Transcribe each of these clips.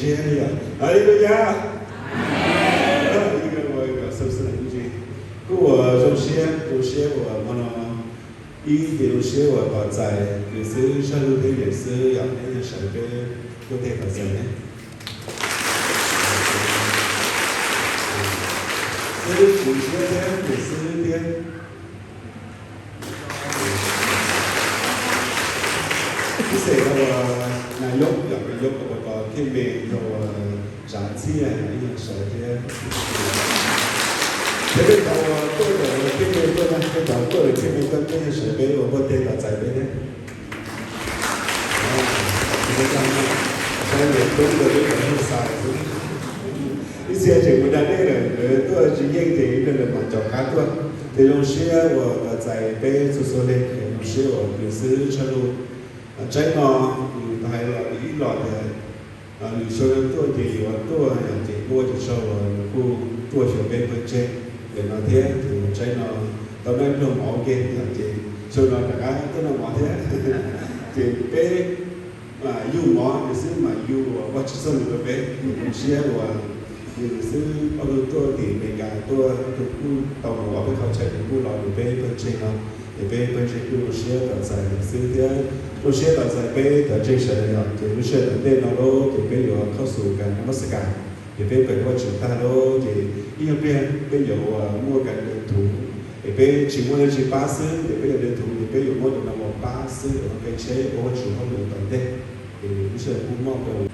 Siab yom. Haleluya. Ib yam xav xav ib ntsis, kuj ua zoo siab, zoo siab uas hmo no ib yam zoo siab uas tos txais kwv xwb, sab lub teb yeem xwb yom, neb yeej sawv peb tuaj tej tos txais ne. Xwb kwv siab thiab kwv xwb thiab. Pib xeem rau nas yob yom, nas yob kom ua tos thiaj me rau tsav txhiaj ib yam sawv thiab. Thiab peb cov tuaj lawm thiaj me tuaj na, peb cov tuaj lawm thiaj me tuaj, peb yog sawv peb ua npuaj teg tos txais peb thiab. Ib txhia tseem mus da dej lawm, nkawd tuaj tsis yeej ces ib pliag lawv mam ncaum qab tuaj. Ces zoo siab uas tos txais peb txhua txhua leej, zoo siab uas kwv xwb tshaj lug. Tsaib no nws hais los nws ib los tias lwm xyoo tuaj ces yuav tuaj ces muaj cov sau los nws kuj tuaj xyuas peb pawg ntseeg ntawm no thiab. Ces tsaib no tau noj ib pluag mov ua ke ces xyoo no rov qab tuaj noj mov thiab. Ces peb yug mov nws xwb mas yug uas Vajtswv txoj lus rau peb, zoo siab uas nws xwb ob tug tuaj tim Amelikas tuaj, ob tug kuj tau mus ua peb qhov chaw ces kuj los nrog peb pawg ntseeg no. Ces peb pawg ntseeg kuj zoo siab tos txais xwb thiab zoo siab tos txais peb cov ntseeg sawv daws yom. Ces lub sij hawm tom ntej no lauj ces peb yuav khaub xus kas Nebraska, ces peb pem Vajtswv tag lauj ces ib nyuag pliag peb yuav ua muaj kas dev thuv, es peb tsis muaj leej twg pab xwb ces peb yuav dev thuv ces peb yuav muab cov no mus pab xwb ua qe tsheb ua Vajtswv hauj lwm tom ntej. Ces lub sij hawm kuj muaj rau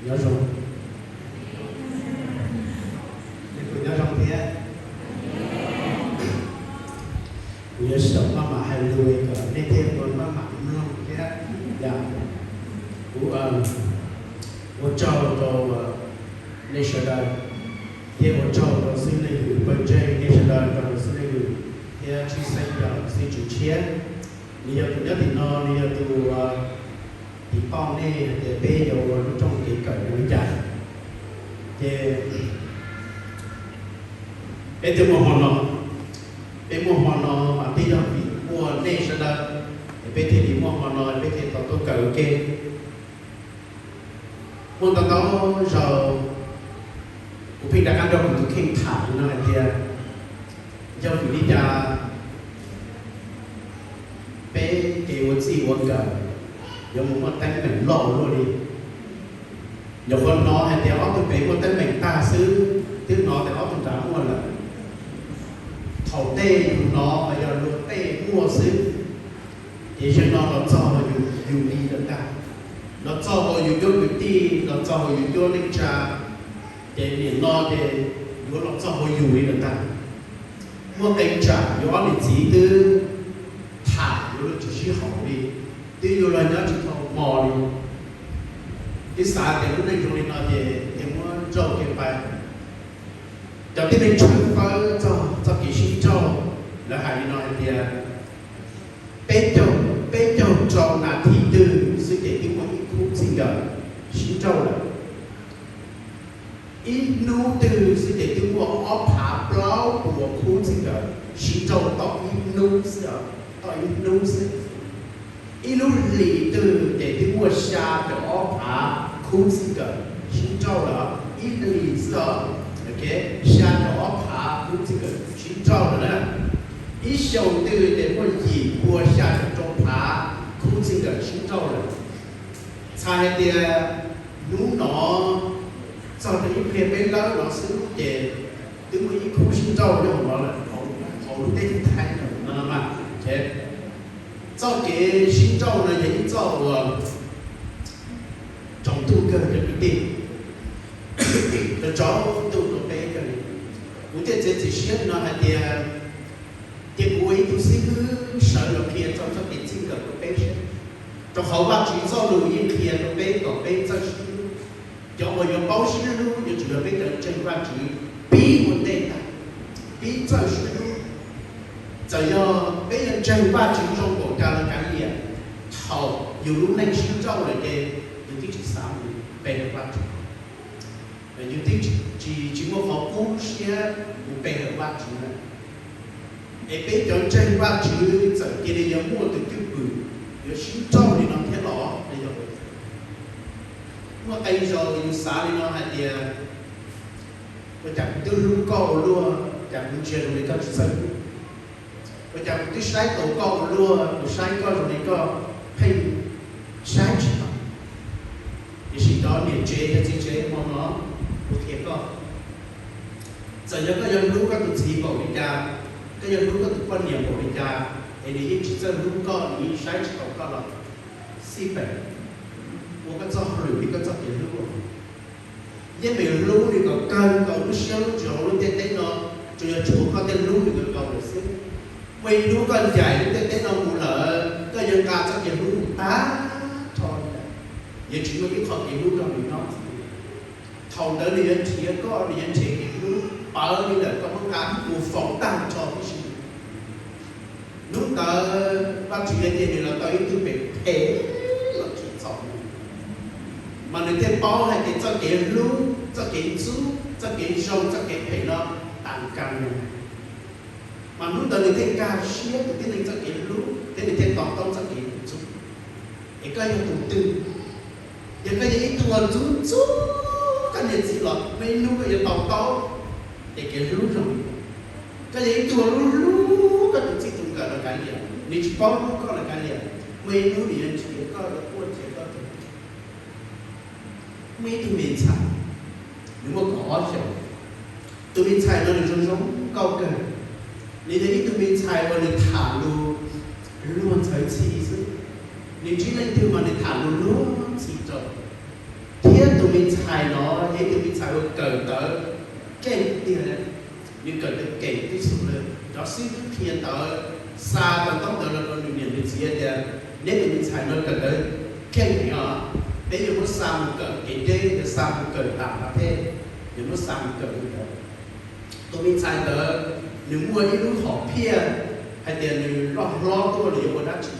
Nyob zoo. Nyob zoo thiab. Kuv yuav xyaum maj mam hais lus kom nej thiaj ua maj mam mloog thiab yom. Kuv ua tsaug rau nej sawv daws, thiab ua tsaug rau xib hwb leej hwm pawg ntseeg nej sawv daws rau xib hwb leej hwm thiab tshwj xeeb rau xib hwb tswv tshiab. Nws yog tus nyob tim no, nws yog tus tiv toj nej hais tias peb yuav ua lub rooj kev kawm li cas. Ces peb twb muaj hmo no, peb muaj hmo no mas twb yog vim muaj nej sawv daws, es peb thiaj li muaj hmo no, peb thiaj tau tuaj kawm ua ke. Muaj ntau ntau zaus kuv pheej rov qab nrog kuv tus kheej tham li no hais tias, yog vim li cas peb kev ua txij ua nkawm yuav mus muaj teeb meem loj ua luaj li. Nyuam qhuav hnov hais tias ob tug pem muaj teeb meem tag xwb, twb hnov tias ob tug nrad muaj lawm. Thaum tej yus hnov mas yog luag tej muaj xwb, ces zaum no los txog yus li lawm ntag. Los txog hauv yus cuab kwv tij, los txog hauv yus cuab neej tsa, ces nim no ces yuav los txog hauv yus li lawm ntag. Muaj qee tsam yus ob niam txiv twb tham yuav luag tsis sib haum li, twb yuav luag nyob tsis tau hmo li. Twb xav tias lub neej zoo li no ces yuav muab nrauj kev pais. Cov tib neeg tshawb fawb txog txoj kev sib nrauj, lawv hais li no hais tias, peb caug, peb caug rau nas this twg xwb ces twb muaj ib khub txij nkawm sib nrauj lawm. Ib hnub twg xwb ces twb muaj ob phav plaub puas khub txij nkawm sib nrauj tau ib hnub xwb, tau ib hnub xwb. Ib lub hlis twg ces twb muaj xya caum ob phav khub txij nkawm sib nrauj lawm ib hlis xwb os. Xya caum ob phav khub txij nkawm sib nrauj lawm na. Ib xyoos twg ces muaj yim pua xya caum rau phav khub txij nkawm sib nrauj lawm. Txhais hais tias hnub no txog rau ib pliag peb lawb no xwb ces twb muaj ib khub sib nrauj nyob hauv no lawm, hauv lub teb chaws Thaib no mas. Txoj kev sib nrauj no yog ib txoj uas tsaus ntuj kawg cov kwv tij, tsaus ntuj rau peb kawg li. Kuv thiaj txiav txim siab no hais tias, ces kuv ua ib tug xib hwb sawv los qhia txog txoj kev txij nkawm rau peb seb, rau qhov Vajtswv txoj lus yeej qhia rau peb kom peb txawj sib hlub. Cov uas yuav paub sib hlub yuav tsum yog peb cov ntseeg Vajtswv pib ua ntej ntag, pib txawj sib hlub. Txawm yog peb yuav ntseeg Vajtswv zoo npaum cas los kav liam, thaum yus lub neej sib nrauj lawm ces yus twb tsis xav mus pe hawm Vajtswv, yus twb tsis, tsis muaj qhov kub siab mus pe hawm Vajtswv lawm. Es peb cov ntseeg Vajtswv txawm Muaj tus cwj pwm yuav sib raug li no thiab los? Muaj qee zaus yus xav li no hais tias, ua cas kuv twb hlub koj ua luaj, cas kuv ntsia zoo li koj tsis txawj hlub? Ua cas kuv twb saib taus koj ua luaj, kuv saib koj zoo li koj pheej saib tsis taus? Tiam sis cov niam tsev cov txiv tsev hmo no, kuv qhia koj, txawm yog koj yuav hlub koj tus txiv npaum li cas, koj yuav hlub koj tus poj niam npaum li cas, es nws yeej tsis txawj hlub koj, nws yeej saib tsis taus koj los, xij peem, ua koj txoj hauj lwm li koj txoj kev hlub. Yeej meem hlub nws kom kawg nkaus lub siab lub ntsws hauv lub ntiaj teb no, tsuas yog tshuav koj thiaj hlub nws kawg nkaus lawm xwb. Muaj ib hnub koj ncaim lub ntiaj teb no mus lawm, koj yuav nqa txoj kev hlub mus tag nrho li lawm, yuav tsis muaj ib qho kev hlub rau nws nyob. Thaum ntawd nws yuav nrhiav koj, nws yuav nrhiav kev hlub pawv li ntawm koj muab nqa mus faus tag nrho tib si. Hnub ntawd Vajtswv yuav cia nws los tau ib tug pem phem los tsis txom nyem, mas nws thiaj paub hais tias txoj kev hlub, txoj kev ntxub, txoj kev zoo, txoj kev phem no tas kas li. Mas hnub ntawd nws thiaj nkag siab tus tib neeg txoj kev hlub thiab nws thiaj to taub txoj kev ntxub. Es koj yog tus twg? Yog koj yog ib tug uas ntxub ntxub koj niam txiv los muaj ib hnub koj yuav to taub es kev hlub zoo li cas. Koj yog ib tug uas hlub hlub koj tus txij tus nkawm los kav liam, nws tsis paub hlub koj los kav liam, muaj ib hnub nws yuav nrhiav koj, yuav quaj nrhiav koj. Muaj ib tug me ntxhais, nws muaj kaum ob xyoos. Tus me ntxhais no nws zoo zoo nkauj kawg. Nws yog ib tug me ntxhais uas nws tham lus luag ntxhawv ntxhi xwb. Nws ntsib leej twg mas nws tham lus luag ntxhi rau. Thiab tus me ntxhais no yog ib tug me ntxhais uas kawm ntawv keej tiag. Nws kawm ntawv keem tib xus lawm, cov xib hwb qhia ntawv, xa tau ntaub ntawv los rau nws niam nws txiv tias, neb tus me ntxhais no kawm ntawv keej heev os, peb yuav muab xa mus kawm kev deb, yuav xa mus kawm tam qab thej, yuav muab xa mus kawm li ntawd. Tus me ntxhais ntawd nws muaj ib lub hom phiaj hais tias nws loj hlob tuaj nws yuav ua dab tsi.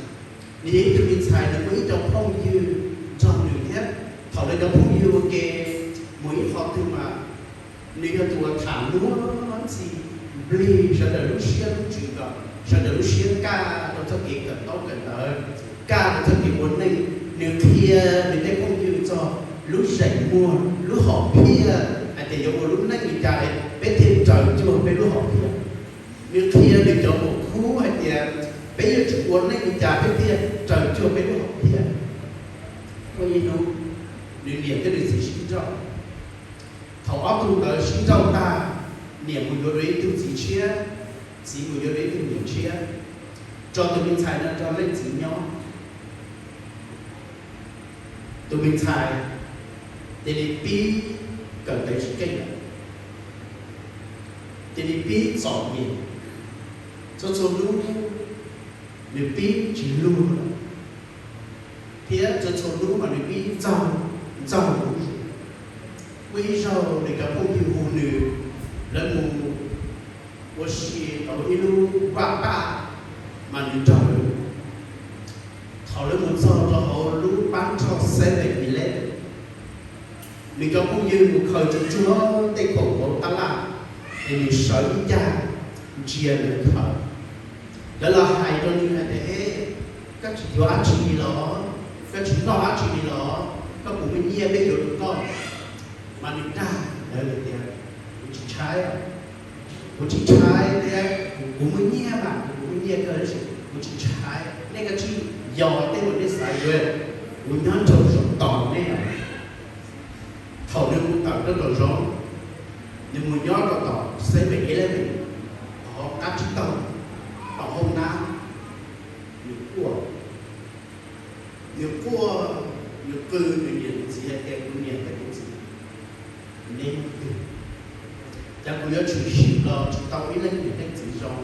Nws yog ib tug me ntxhais, nws muaj ib co phooj ywg nrog nws thiab. Thaum lawv cov phooj ywg ua ke mus ib qho twg mas nws yog tus uas tham luag ntxhi, nplig sawv daws lub siab lub ntsws kom sawv daws lub siab kaj rau txoj kev kawm ntaub kawm ntawv, kaj rau txoj kev ua neej. Nws qhia nws tej phooj ywg txog lub zeem muag, lub hom phiaj hais tias yuav ua lub neej li cas peb thiaj raws cuag peb lub hom phiaj. Nws qhia nws cov muam khub hais tias peb yuav tsum ua neej li cas peb thiaj raws cuag peb lub hom phiaj. Muaj ib hnub, nws niam thiab nws txiv sib nrauj. Thaum ob tug ntawd sib nrauj tag, niam mus yuav dua ib tug txiv tshiab, txiv mus yuav dua ib tug niam tshiab, tso tus me ntxhais no nrog leej txiv nyob. Tus me ntxhais cia li pib kawm ntawv tsis keej lawm, cia li pib txom nyem. Txhua txhua hnub nws pib tsis luag lawm, thiab txhua txhua hnub mas nws pib ntxaug, ntxaug lub zeem. Muaj ib zaug nws cov phooj ywg hu nws, lawv mus ua si rau ib lub vaj paj, mas nws nrog lawv. Thaum lawv mus txog rau hauv lub pab nrog Seven Eleven, nws cov phooj ywg mus khaws tsuag tsuag tej khoom hauv tab laj, es nws sawv ib ncag ntsia lawv khaws. Lawv los hais rau nws hais tias, koj tsis yuav dab tsi li los? Koj tsis noj dab tsi li los? Koj puas muaj nyiaj peb yuav rau koj? Mas nws dag lawv tias, kuv tsis tshaib, kuv tsis tshaib thiab, kuv muaj nyiaj mas, kuv muaj nyiaj kawg, tab sis kuv tsis tshaib. Nej kav tsij yos tej uas nej xav yuav, kuv nyob nraum zoov tos nej. Thaum nws mus tawm rau tom zoov, nws mus nyob rau tom Seven Eleven, tom qab tsib taug, tom hoob nab, nws quaj. Nws quaj, nws qw nws niam nws txiv hais tias, kuv niam thiab kuv txiv, neb twg, cas kuv yuav tshwm sim los tsis tau ib leej niam leej txiv zoo,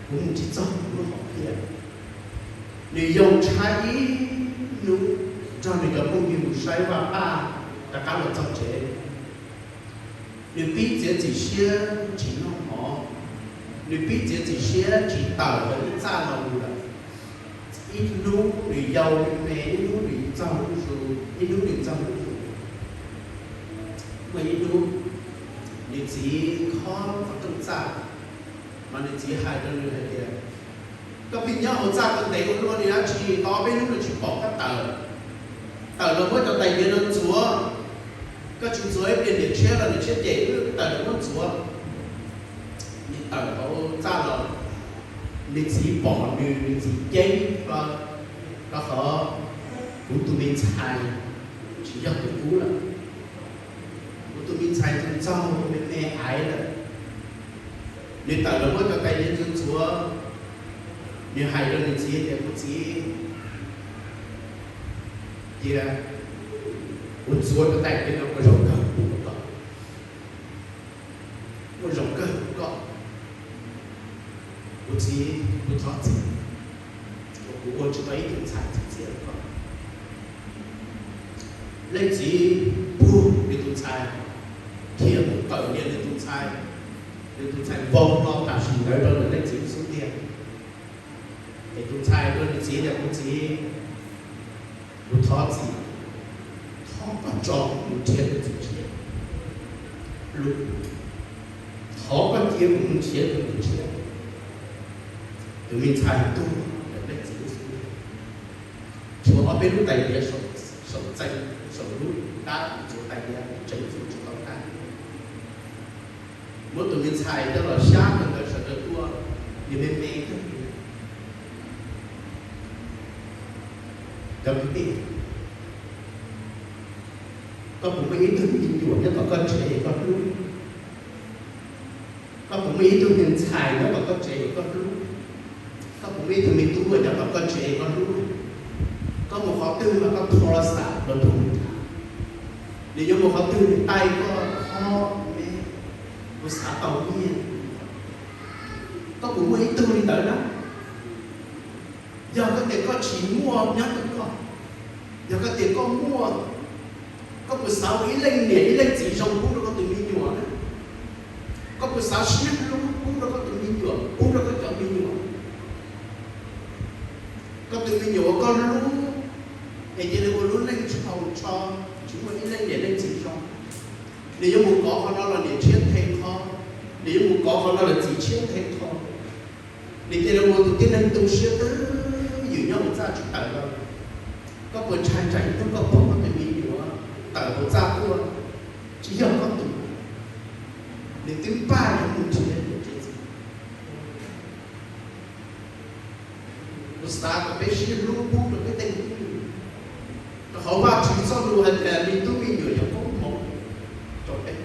kuv mus tsis txog kuv lub hom phiaj. Nws yoo tshaib ib hnub, nrog nws cov phooj ywg mus saib vaj paj, rov qab los txog tsev. Nws pib txiav txim siab tsis noj mov, nws pib txiav txim siab tsis tawm lawv ib txaj los mus lawm. Ib hnub nws yau me me, ib hnub nws txaug zuj zus, ib hnub nws txaug zuj zus. Muaj ib hnub, nws txiv khob qhov rooj txaj, mas nws txiv hais rau nws hais tias, Koj pheej nyob hauv txaj koj ntev ua luaj li dab tsi, tau ob peb hnub no tsis pom koj tawm. Tawm los muab cov tais diav no ntxuav. Koj tsis ntxuav ib pliag niam tshiab los niam tshiab cem wb, tawm los muab ntxuav. Nws tawm hauv txaj los, nws txiv pom nws, nws txiv ceeb hlo, rau qhov kuv tus me ntxhais tsis yog tus qub lawm. Kuv tus me ntxhais tus ntxaug me me aiv lawm. Nws tawm los muab cov tais diav ntxuav ntxuav, nws hais rau nws txiv tias, kuv txiv, cia kuv ntxuav cov tais diav no ua zoo kawg pub rau koj, ua zoo kawg pub koj. Kuv txiv, kuv thov txim, kuv ua tsis tau ib tug ntxhais txim txiaj rau koj. Leej txiv pug nws tus ntxhais, khiav mus qawm nias nws tus ntxhais, nws tus ntxhais vau hlo tam sim ntawd rau ntawm leej txiv xub ntiag. Ces tus ntxhais rau nws txiv tias, kuv txiv, kuv thov txim, thov koj tso kuv mus nrhiav kuv tus txiv tshiab, thov koj cia kuv mus nrhiav kuv tus txiv tshiab. Tus me ntxhais tuag ntawm leej txiv lub xub ntiag, tshuav ob peb lub tais diav saum txee, saum lub dab ntxuav tais diav tseem txuas tsis tau tag. Muab tus me ntxhais coj los xyab rau ntawd sawv daws tuaj, nws me me kawg li. Cov kwv tij, koj puas muaj ib tug me nyuam nyob tom koj tsev koj hlub? Koj puas muaj ib tug me ntxhais nyob tom koj tsev koj hlub? Koj puas muaj ib tug me tub nyob tom koj tsev koj hlub? Koj mus qhov twg mas koj thov los xav los rau nws tham, nws yuav mus qhov twg nws taij koj, koj me, kuv xav tau nyiaj. Koj puas muaj ib tug li ntawd na? Yog koj tias koj tsis muaj nyob rau koj, yog koj tias koj muaj, koj puas xav ua ib leej niam ib leej txiv zoo pub rau koj tus me nyuam na? Koj puas xav sib hlub pub rau koj tus me nyuam, pub rau koj cov me nyuam? Koj tus me nyuam uas koj hlub es cia li ua lub neej tsis haus ntsho, tsis muaj ib leej niam leej txiv zoo. Nws yuav mus kov qhov no los niam tshiab nthe qho, nws yuav mus kov qhov no los txiv tshiab nthe qho. Nws cia li ua tus tib neeg tu siab twb ywm nyob hauv txaj tsis tawm los. Koj puas ntshai tsam ib hnub koj pom koj tus me nyuam tawm hauv txaj tuaj, tsis yog koj tus, nws twb npaj yuav mus nrhiav nws tsev txiv? Kuv xav kom peb sib hlub pub rau peb tej me tub me nyuam, rau qhov Vajtswv txoj lus hais tias me tub me nyuam yog koob hmoov rau peb.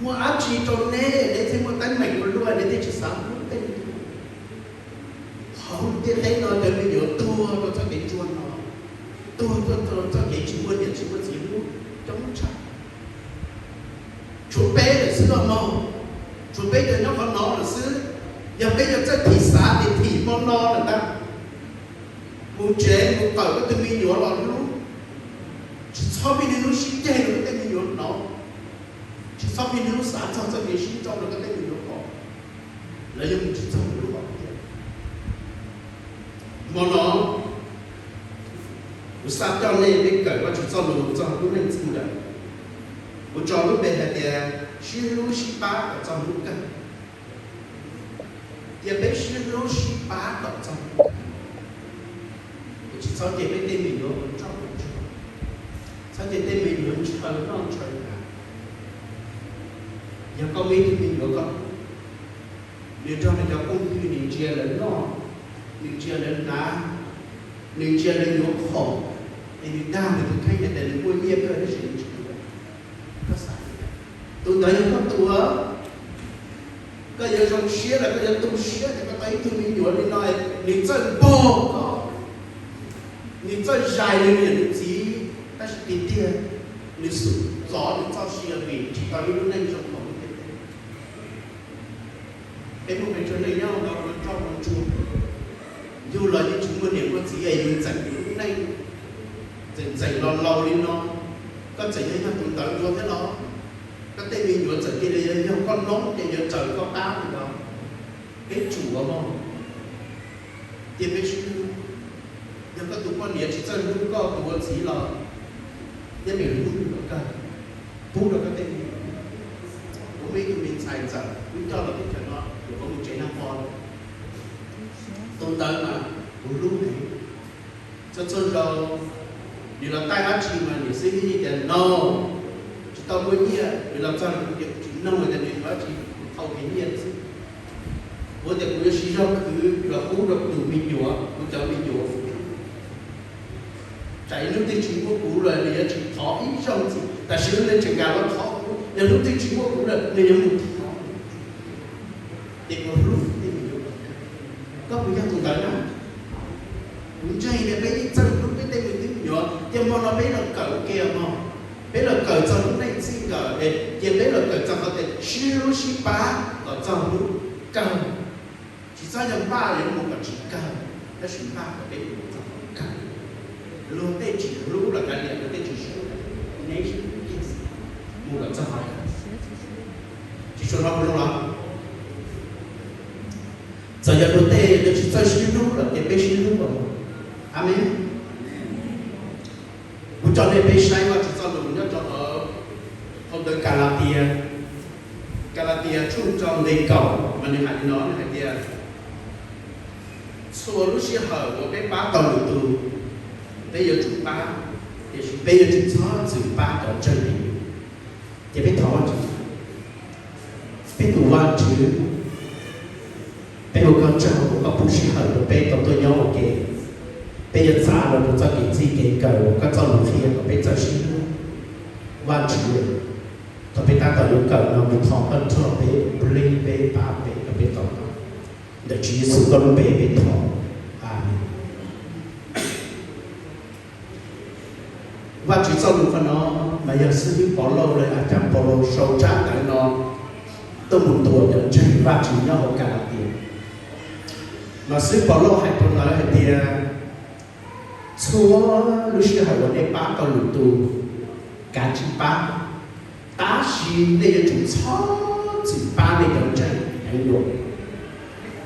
Muaj dab tsi rau neb, neb thiaj muaj teeb meem ua luaj, neb thiaj tsis xav hlub tej me tub? Hauv ntiaj teb no cov me nyuam tuag rau txoj kev ntsuag no, tuag rau txoj kev tsis muaj niam tsis muaj txiv hlub coob tshaj. Tshuav peb lawm xwb los mog, tshuav peb cov nyob qhov no lawm xwb. Yog peb yuav txawj thim xav ces thim hmo no lawm ntag. Mus tsev mus tawm koj tus me nyuam los hlub, tsis txhob pib niaj hnub sib ceg rau koj tej me nyuam hnov, tsis txhob pib niaj hnub xav txog txoj kev sib nrauj rau koj tej me nyuam pom, lawv yuav mus tsis txog lub hom tiag. Hmo no kuv xav coj nej, nej kawm Vajtswv txoj lus txog lub neej txij nkawm. Kuv tso lub npe hais tias sib hlub sib pab kom txog hnub kawg. Cia peb sib hlub sib pab kom txog hnub kawg. Tsis txhob cia peb tej me nyuam mus nrauj mus ntsuag, txhob cia tej me nyuam ntshaw noj ntshaw hnav. Yog koj muaj ib tug me nyuam koj hlub, nws nrog nws cov phooj ywg nws ntsia lawv noj, nws ntsia lawv hnav, nws ntsia lawv yuav khoom, es nws dag nws tus kheej hais tias nws muaj nyiaj kawg tab sis nws tsis yuav. Koj xav li cas? Tus ntawd yog koj tus, koj yuav zoo siab los koj yuav tu siab tias koj tau ib tug me nyuam li no, nws txawj npog koj, nws txawj zais nws niam nws txiv, tab sis tiag tiag nws xum txov nws txoj sia vim tsis tau ib lub neej zoo hauv lub ntiaj teb. Peb muaj pes tsawg leej nyob no ua nroj ua ntsuag, yug los yeej tsis muaj niam muaj txiv es yus ntxeem yus lub neej, ntxeem ntxeem los laus li no, koj txawm yog yog tus ntawd dua thiab los, koj tej me nyuam txawm cia li yog koj noob ces yuav raws koj qab li no. Peb tsum ua mog, cia peb sib hlub. Yog koj tus poj niam tsis txawj hlub koj tus ua txiv los, neb mus hlub nws kom kawg, pub rau koj tej me nyuam. Kuv muaj ib tug me ntxhais ntxawm, wb coj los teb chaws no, yuav kov mus tsev nag hmo lawm. Tus ntawd mas kuv hlub heev. Txhua txhua zaus nws los taij dab tsi mas niam xib hwb tias no, tsis tau muaj nyiaj, nws los txog kuv tias tsis nug tias nws yuav dab tsi, kuv thau kev nyiaj xwb. Kuv tias kuv yuav siv zog khwv los pub rau tus me nyuam, kuv cov me nyuam. Tsam ib hnub twg tsis muaj kuv lawm nws yuav tsis thov ib zaug ntxiv, tam sim no nws tseem nkag los thov kuv, yog hnub twg tsis muaj kuv lawm nws yuav mus thov. Ces kuv hlub tej me nyuam. Koj puas yog tus ntawd na? Kuv ntseeg tias peb yeej txawj hlub peb tej me tub me nyuam, ces hmo no peb los kawm ua ke mog. Peb los kawm txog lub neej txij nkawm, ces peb los kawm txog qhov tias sib hlub sib pab kom txog hnub kawg. Tsis txhob yog npaj yuav mus kom tsis kawg, tab sis npaj kom peb mus txog hnub kawg. Luag tej tsis hlub los kav liam, luag tej tsis hlub, neb sib hlub kiag xwb mus kom txog hnub kawg. Tsis tshua no mus los, txawm yog luag tej yuav tsis txawj sib hlub los ces peb sib hlub los. Amees. Kuv coj nej peb saib Vajtswv txoj lus nyob rau hauv ntawv Kalatias, Kalatias tshooj rau nqe kaum mas nws hais li no, nws hais tias, txhua lub sij hawm uas peb pab tau lwm tus, peb yuav tsum pab, tiam sis peb yuav tsum txhob txwm pab cov ntseeg li. Ces peb thov Vajtswv, peb tus Vajtswv, peb ua koj tsaug uas koj pub sij hawm rau peb tau tuaj nyob ua ke. Peb yuav txav los rau txoj kev txij kev nkawm uas koj txoj lus qhia kom peb txawj sib hlub. Vajtswv, thaum peb tab tom yuav kawm no kuv thov koj nrog peb, plig peb, pab peb kom peb tau. Ntawm Tswv Yexus koj lub npe peb thov. Amees. Vajtswv txoj lus qhov no mas yog xib hwb Povlauj los yog Cam Povlauj sau tsab ntawv no tuaj mus ntuas cov ntseeg Vajtswv nyob hauv Kalatias. Mas xib hwb Povlauj hais rau lawv hais tias, txhua lub sij hawm uas nej pab tau lwm tus, kav tsij pab, tab sis nej yuav tsum txhob txwm pab nej cov ntseeg heev dua.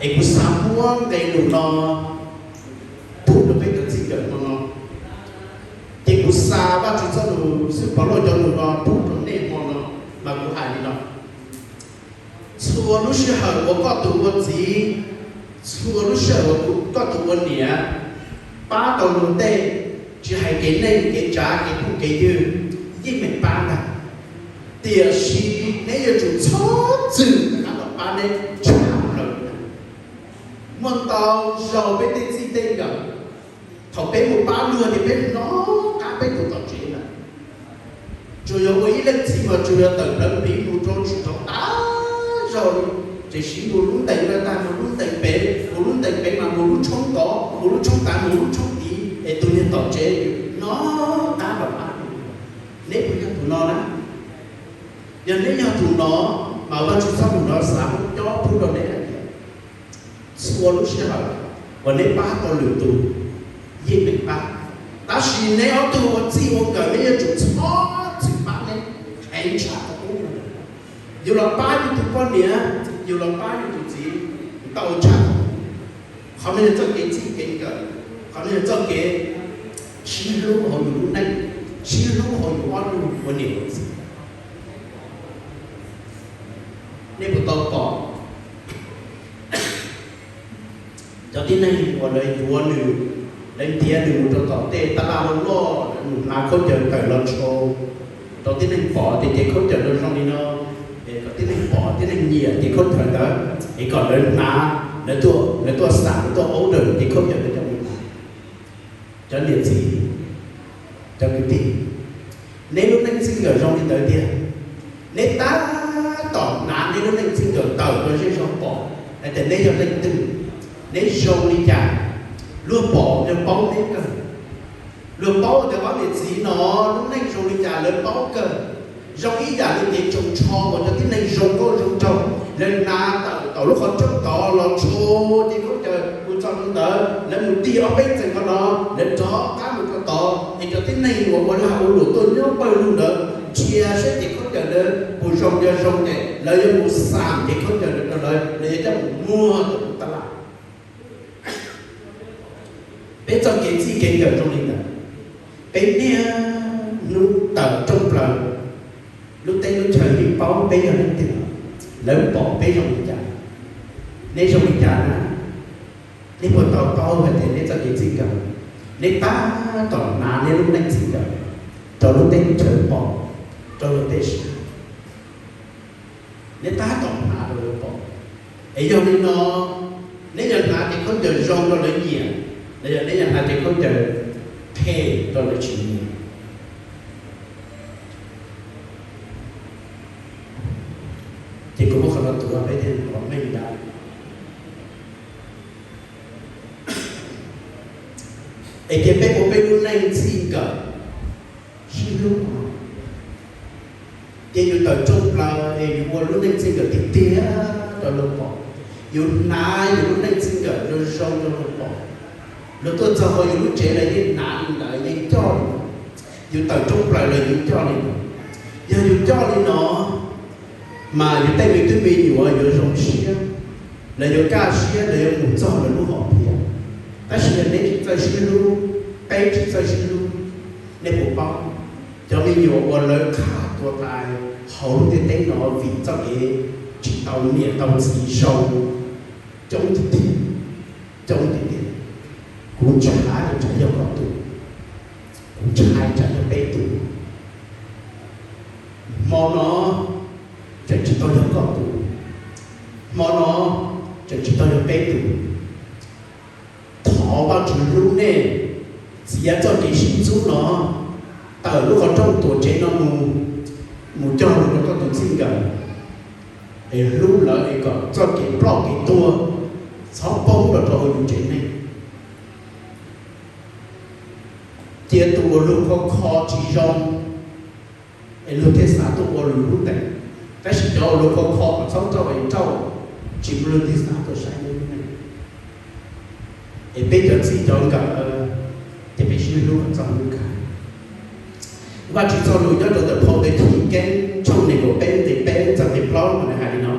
Es kuv xav muab nqe lus no pub rau peb cov txij nkawm hmo no. Ces kuv xa Vajtswv txoj lus xib hwb Povlauj cov lus no pub rau nej hmo no, mas kuv hais li no: txhua lub sij hawm uas koj tus ua txiv, txhua lub sij hawm uas koj tus ua niam pab tau luag tej, tsis hais kev neej kev tsav kev phooj kev ywg, yeej meem pab ntag. Tiam sis neb yuav tsum txhob txwm rov qab los pab neb tshaj plaws. Muaj ntau zaus peb tej txij tej nkawm, thaum peb mus pab luag ces peb hnov qab peb tus tom tsev lawm. Tsuas yog ua ib leej txiv mas tsuas yog tawm plawv npiv mus rau tsis rau tas zog li, tiam sis mus lub ntees no tag mus lub ntees pem, mus lub ntees pem mas mus lub tshoob tod, mus lub tshoob tav mus lub tshoob tid, es tus niag tom tsev hnov qab los pab. Neb puas yog tus no na? Yog neb yog tus no, mas Vajtswv txoj lus no xav muab cob pub rau neb hais tias, txhua lub sij hawm uas neb pab tau lwm tus, yeej meem pab, tab sis neb ob tug ua txij ua nkawm neb yuav tsum txhob txwm pab neb heev tshaj qhov qub. Yus los pab yus tus poj niam, yus los pab yus tus txiv, tau tshaj. Qhov no yog txoj kev txij kev nkawm, qhov no yog txoj kev sib hlub hauv yus lub neej, sib hlub hauv yus ob tug ua niam ua txiv. Nej puas tau pom cov tib neeg uas lawv yuav nws, lawv ntiav nws mus rau tom tej tab laj loj loj, nws hnav khaub ncaws tawm los tshau rau tib neeg pom tias ces khaub ncaws no zoo li no, es kom tib neeg pom tib neeg nyiam ces khaub ncaws ntawd, es kom lawv hnav, lawv tuaj, lawv tuaj xam, lawv tuaj order ces khaub ncaws ntawd coj mus hnav. Cov niam txiv, cov kwv tij, neb lub neej txij nkawm zoo li ntawd tiag. Neb tab tom hnav neb lub neej txij nkawm tawm rau zej zog pom hais tias neb yog leej twg, neb zoo li cas, luag pom luag paub neb kawg. Luag paub tias ob niam txiv no lub neej zoo li cas lawv paub kawg. Zoo ib yam li tej tsoos tsho uas cov tib neeg zoo nkauj zoo nraug, lawv hnav tawm tom lub qhov rooj tod los tshau ces khaub ncaws mus txog rau ntawd, lawv mus tig ob peb txees qhov no, lawv rov qab mus rau tod, es cov tib neeg uas ua lag ua luam tuaj nyob pawg lug ntawd ntsia saib ces khaub ncaws ntawd puas zoo, yog zoo ces lawv yuav mus xam ces khaub ncaws ntawd rau lawv, lawv yuav coj mus muag rau tus tab laj. Peb txoj kev txij kev nkawm zoo li ntawd. Peb niaj hnub tawm rooj plaws, lub teb lub chaw yeej paub peb yog leej twg, lawv pom peb zoo li cas. Neb zoo li cas na? Nej puas tau paub hais tias nej txoj kev txij nkawm, nej tab tom hnav nej lub neej txij nkawm rau lub teb chaws pom, rau lub teb saib? Nej tab tom hnav rau lawv pom. Es yog li no, nej yog hnav cev khaub ncaws zoo rau lawv nyiam, los yog nej yog hnav cev khaub ncaws phem rau lawv tsis nyiam? Ces kuv muab qhov no tuav peb thiaj pom meej ntau. Es ces peb ua peb lub neej txij nkawm sib hlub, ces yus tawm rooj plaws es yus ua lub neej txij nkawm tiag tiag rau luag pom. Yus hnav yus lub neej txij nkawm zoo zoo rau luag pom. Luag tuaj txog hauv yus lub tsev los yeej hnav li ntawd, yeej coj li ntawd. Yus tawm rooj plaws los yus coj li ntawd. Yog yus coj li no, mas yus tej me tub me nyuam yuav zoo siab, lawv yuav kaj siab, lawv yuav mus txog lawv lub hom phiaj. Tab sis yog nej tsis txawj sib hlub, peb tsis txawj sib hlub, nej puas paub cov me nyuam uas lawv qhaj tuag tas hauv lub ntiaj teb no vim txoj kev tsis tau niam tau txiv zoo coob tiag tiag, coob tiag tiag. Kuv ntshai tsam yog koj tus, kuv ntshai tsam yog peb tus. Hmo no tseem tsis tau yog koj tus, hmo no tseem tsis tau yog peb tus. Thov Vajtswv hlub nej, txiav txoj kev sib ntxub no tawm lub qhov rooj tuam tsev no mus, mus cog lus rau koj tus txij nkawm, es hlub lawv es kom txoj kev ploj kev tuag txhob poob los rau hauv yus tsev neeg. Cia tus uas luag kho kho tsis zoo, es luag thiaj xav tuaj ua lub ntees. Tab sis cov uas luag kho kho kom txhob nrauj es nrauj, tsis muaj luag thiaj xav tuaj saib lub neej. Es peb cov txij cov nkawm, ces peb sib hlub kom txog hnub kawg. Vajtswv txoj lus nyob rau ntawm phau ntawv Chiv Keeb tshooj nees nkaum peb nqe peb txog nqe plaub mas nws hais li no: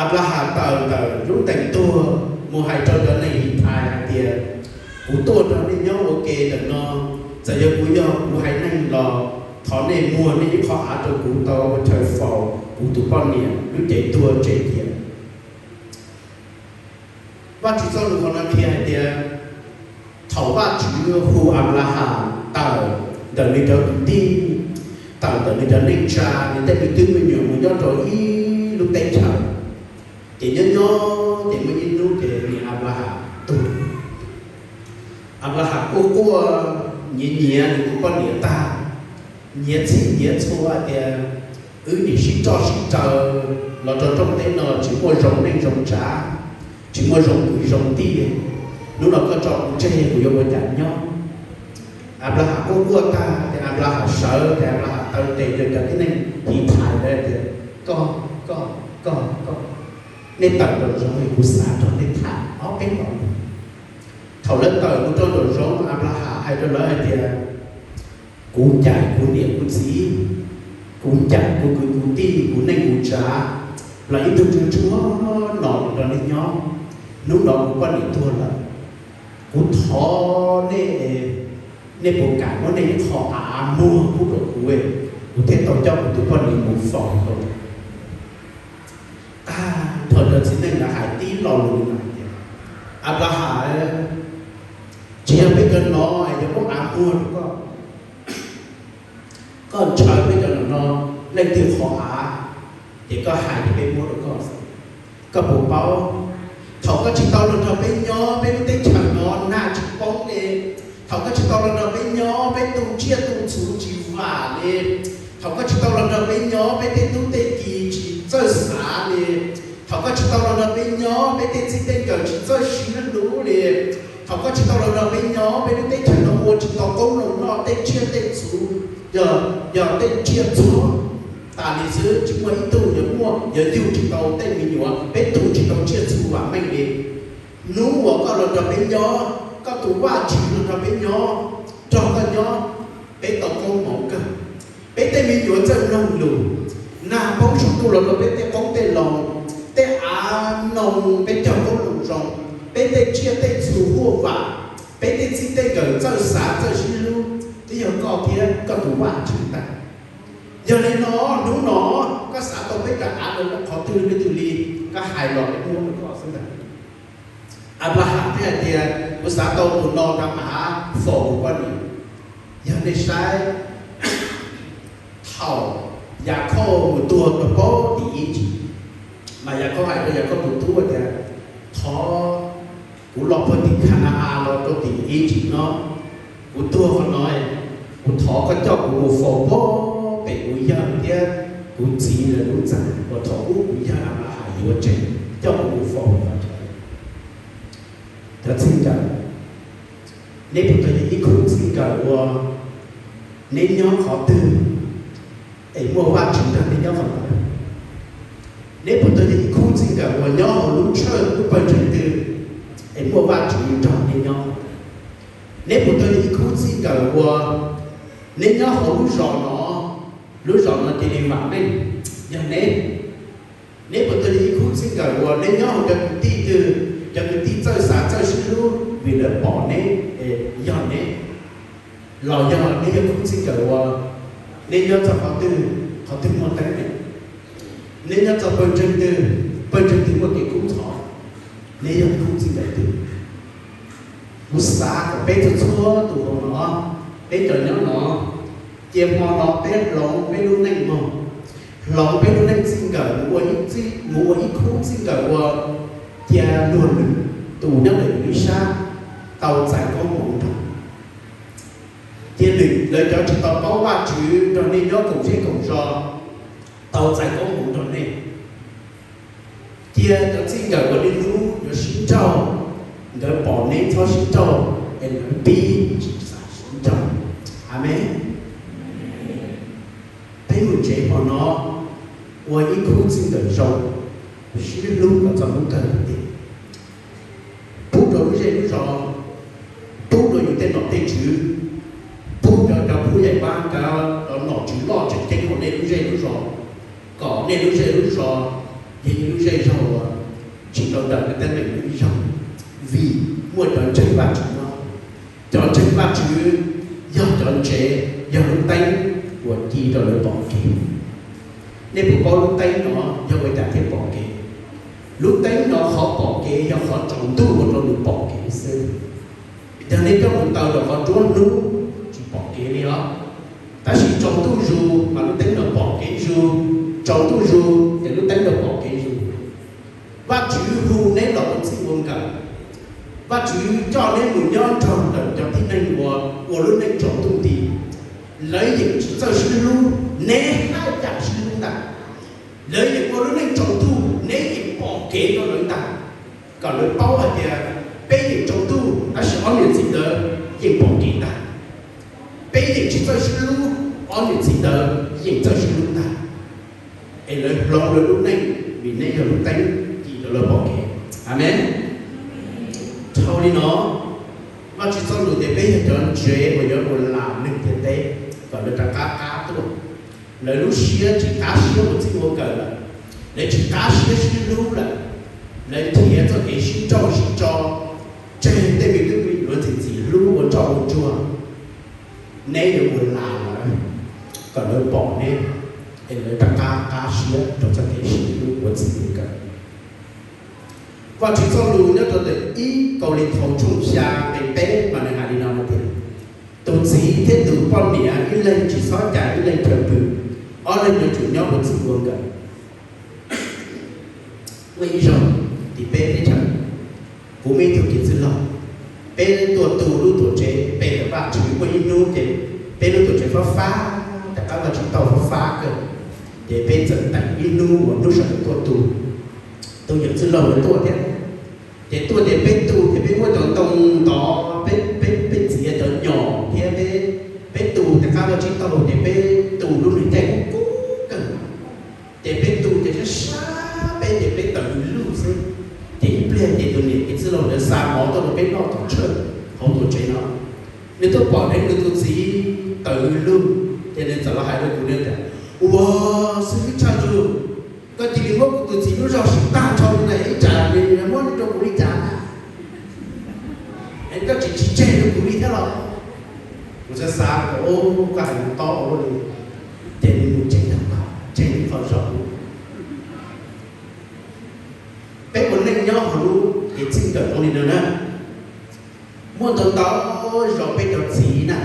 Anplahas tawm ntawm lub ntees tuag mus hais rau cov neeg Hithais hais tias, kuv tuaj nrog nej nyob ua ke ntawm no, txawm yog kuv yog kuv haiv neeg los thov nej muag nej ib qho av rau kuv tau ua chaw faus kuv tus poj niam lub cev tuag tseg cia. Vajtswv txoj lus qhov no qhia hais tias, thaum Vajtswv hu Anplahas tawm ntawm nws cov kwv tij, tawm ntawm nws cov neej tsa, nws tej me tub me nyuam mus nyob rau ib lub teb chaws, ces nyob nyob ces muaj ib hnub ces niam Anplahas tuag. Anplahas quaj quaj nyiav nyiav nws tus poj niam tag, nyiav txhij nyiav txhua tias, wb nim sib roj sib raws los rau rooj teb no tsis muaj zoo neej zoo tsav, tsis muaj zoo kwv zoo tij. Hnub no koj tso kuv tseg kuv yuav ua cas nyob? Anplahas quaj quaj tag ces Anplahas sawv ces Anplahas taw tes rau cov tib neeg Hithais ntawd tias, koj, koj, koj, koj, nej tawm nraum zoov es kuv xav nrog nej tham ob peb lo lus. Thaum lawv tawm mus rau nraum zoov, Anplahas hais rau lawv hais tias, kuv ncaim kuv niam kuv txiv, kuv ncaim kuv kwv kuv tij, kuv neej kuv tsav los ib tug tsuag tsuag no mus nrog nej nyob. Hnub no kuv poj niam tuag lawm, kuv thov nej, nej puas kam muab nej ib qho av muag pub rau kuv, kuv thiaj tau coj kuv tus poj niam mus faus rau. Tag nrho cov txiv neej ntawd hais tib lo lus no hais tias, Anplahas, tsis yog peb cov no yog muab av muag rau koj. Koj ntshaw peb cov no, leej twg qhov av, ces koj hais ces peb muab rau koj xwb. Koj puas paub, thaum koj tsis tau los nrog peb nyob, peb lub teb chaws no nag tsis poob li. Thaum koj tsis tau los nrog peb nyob, peb tu tsiaj tu txhu tsis vam li. Thaum koj tsis tau los nrog peb nyob, peb tej tub tej ki tsis txawj xav li. Thaum koj tsis tau los nrog peb nyob, peb tej txij tej nkawm tsis txawj sib hlub li. Thaum koj tsis tau los nrog peb nyob, peb lub teb chaws no ua tsis tau qoob loo noj, tej tsiaj tej txhu yog, yog tej tsiaj txhu tas li xwb, tsis muaj ib tug yuav muaj, yuav yug tsis tau tej me nyuam, peb tu tsis tau tsiaj txhu vam meej li. Hnub uas koj los nrog peb nyob, koj tus Vajtswv los nrog peb nyob, nrog koj nyob, peb tau koob hmoov kawg. Peb tej me nyuam txawj mloog lus, nag poob saum ntuj los rau peb tej qoob tej loo, tej av noo peb cog qoob loo zoo, peb tej tsiaj tej txhu huaj vam, peb tej txij tej nkawm txawj xav txawj sib hlub, twb yog koj thiab koj tus Vajtswv ntag. Yog li no, hnub no koj xav tau peb cov av los qhov twg leej twg li, koj hais los peb muab rau koj xwb ntag. Anplahas thiaj hais tias, kuv xav tau tus no rov qab faus kuv poj niam. Yog nej saib, thaum Yakhauj mus tuag rau pem tim Iziv, mas Yakhauj hais rau Yakhauj tus tub tias, thov kuv los puag tim Khana-as los rau tim Iziv no, kuv tuag qhov no, kuv thov koj coj kuv mus faus puag pem kuv yawg thiab kuv txiv lawv lub txaj uas thaum ub kuv yawg Anplahas yuav tseg, coj kuv mus faus. Cov txij nkawm, neb puas tau yog ib khub txij nkawm uas neb nyob qhov twg es muaj Vajtswv nrog neb nyob qhov ntawd? Neb puas tau yog ib khub txij nkawm uas nyob hauv lub tshawj lub pawg ntseeg twg es muaj Vajtswv nrog neb nyob? Neb puas tau yog ib khub txij nkawm uas neb nyob hauv lub zos no, lub zos no cia li vam meej? Yog neb. Neb puas tau yog ib khub txij nkawm uas neb nyob hauv cov kwv tij twg, cov kwv tij txawj xav txawj sib hlub vim lawv pom neb? Yog neb. Los yog neb yog khub txij nkawm uas neb nyob txog qhov twg, qhov twg muaj teeb meem, neb nyob txog pawg ntseeg twg, pawg ntseeg twg muaj kev kub ntxhov, neb yog khub txij nkawm twg? Kuv xav kom peb txhua txhua tus hauv no, peb cov nyob no, cia hmo no peb hloov peb lub neej mog, hloov peb lub neej txij nkawm mus ua ib khub txij nkawm uas cia luag lwm tus nyob ntawm lub sab tau txais koob hmoov nrog, cia lwm lawv cov tsis tau paub Vajtswv nrog nej nyob koom zej koom zos tau txais koob hmoov nrog nej. Cia cov txij nkawm uas niaj hnub yuav sib nrauj, nkawd pom neb txhob sib nrauj es lawv pib tsis xav sib nrauj. Amees. Peb mus tsev hmo no ua ib khub txij nkawm zoo, sib hlub kom txog hnub kawg tiag, pub rau lub zej lub zos, pub rau yus tej nom tej tswv, pub rau cov phub yaj pab, cov nom tswv loj tseem ceeb hauv nej lub zej lub zos, kom nej lub zej lub zos yog ib lub zej zog uas tsis tau dawm tej teeb meem ib zaug, vim muaj cov ntseeg Vajtswv no. Cov ntseeg Vajtswv yog cov ntsev, yog lub teeb uas ci rau lawv pom kev. Nej puas paub lub teeb no yog ua cas thiaj pom kev? Lub teeb no qhov pom kev yog qhov tsaus ntuj ua rau nws pom kev xwb. Yog nej coj mus taw rau qhov tsuab hnub tsis pom kev li os. Tab sis tsaus ntuj zus mas lub teeb no pom kev zus, tsaus ntuj zus ces lub teeb no pom kev zus. Vajtswv hu neb los ua txij ua nkawm. Vajtswv coj neb mus nyob nrog ntawm cov tib neeg uas ua lub neej tsaus ntuj nti. Lawv yeej tsis txawj sib hlub, neb haj yam sib hlub ntag. Lawv yeej ua lub neej tsaus ntuj, neb yeej pom kev rau lawv ntag. Kom lawv paub hais tias peb yeej tsaus ntuj tab sis ob niam txiv ntawd yeej pom kev ntag. Peb yeej tsis txawj sib hlub, ob niam txiv ntawd yeej txawj sib hlub ntag. Es lawv hloov lawv lub neej vim neb yog lub teeb ci rau lawv pom kev. Amees. Dhau li no, Vajtswv txoj lus tias peb yog cov ntsev uas yuav ua lam neeg ntiaj teb kom lawv rov qab qab tuaj. Lawv lub siab tsis qab siab ua txij ua nkawm lawm, lawv tsis qab siab sib hlub lawm, lawv nrhiav txoj kev sib nrauj sib tso, tseg tej me tub me nyuam ntxim ntxim hlub ua ntsoj ua ntsuag. Neb yuav ua lam lawv kom lawv pom neb, es lawv rov qab qab siab rau txoj kev sib hlub ua txij ua nkawm. Vajtswv txoj lus nyob rau ntawm ib Kauleethaus tshooj xya nqe peb mas nws hais li no tias, tus txiv thiab tus poj niam ib leeg tsis txhob cais ib leeg chaw pw, ob leeg yuav tsum nyob ua txij ua nkawm. Muaj ib zaug tim peb teb chaws, kuv muaj ib tug kev txwj laug, peb tuaj tu lub tuam tsev pe ntawm Vajtswv. Muaj ib hnub ces peb lub tuam tsev fab fab, rov qab Vajtswv tau fab fab kawg, ces peb txawm teem ib hnub uas hnub sawv daws tuaj tu, tus yawm txwj laug lawv tuaj thiab. Ces tuaj ces peb tu ces peb muab cov ntoo ntov, peb, peb, peb txiav cov nyom thiab peb, peb tu rov qab Vajtswv tau ces peb tu lub neej caij kub kub kawg. Ces peb tu ces sab sab peb ces peb tawm luj xwb. Ces ib pliag ces tus niam kev txwj laug ntawd xa mov tuaj rau peb noj tom tshawj hauv tuam tsev no. Nws tuaj pom dheev nws tus txiv tawm luj, ces nws txawm los hais rau kuv tias, ua, xib hwb Tshaj Lug, koj cia li muab kuv tus txiv lub zog siv tag nrho li na, ib tsam nws muab rau kuv li cas na? Es koj tsis tsis tseg rau kuv li thiab los? Kuv xav xav, o, koj hais tob ua luaj li, ces nws mus tseg tag, tseg nws qhov zog. Peb ua neej nyob hauv lub Ces txij nkawm zoo li no na, muaj ntau ntau zaus peb cov txiv na,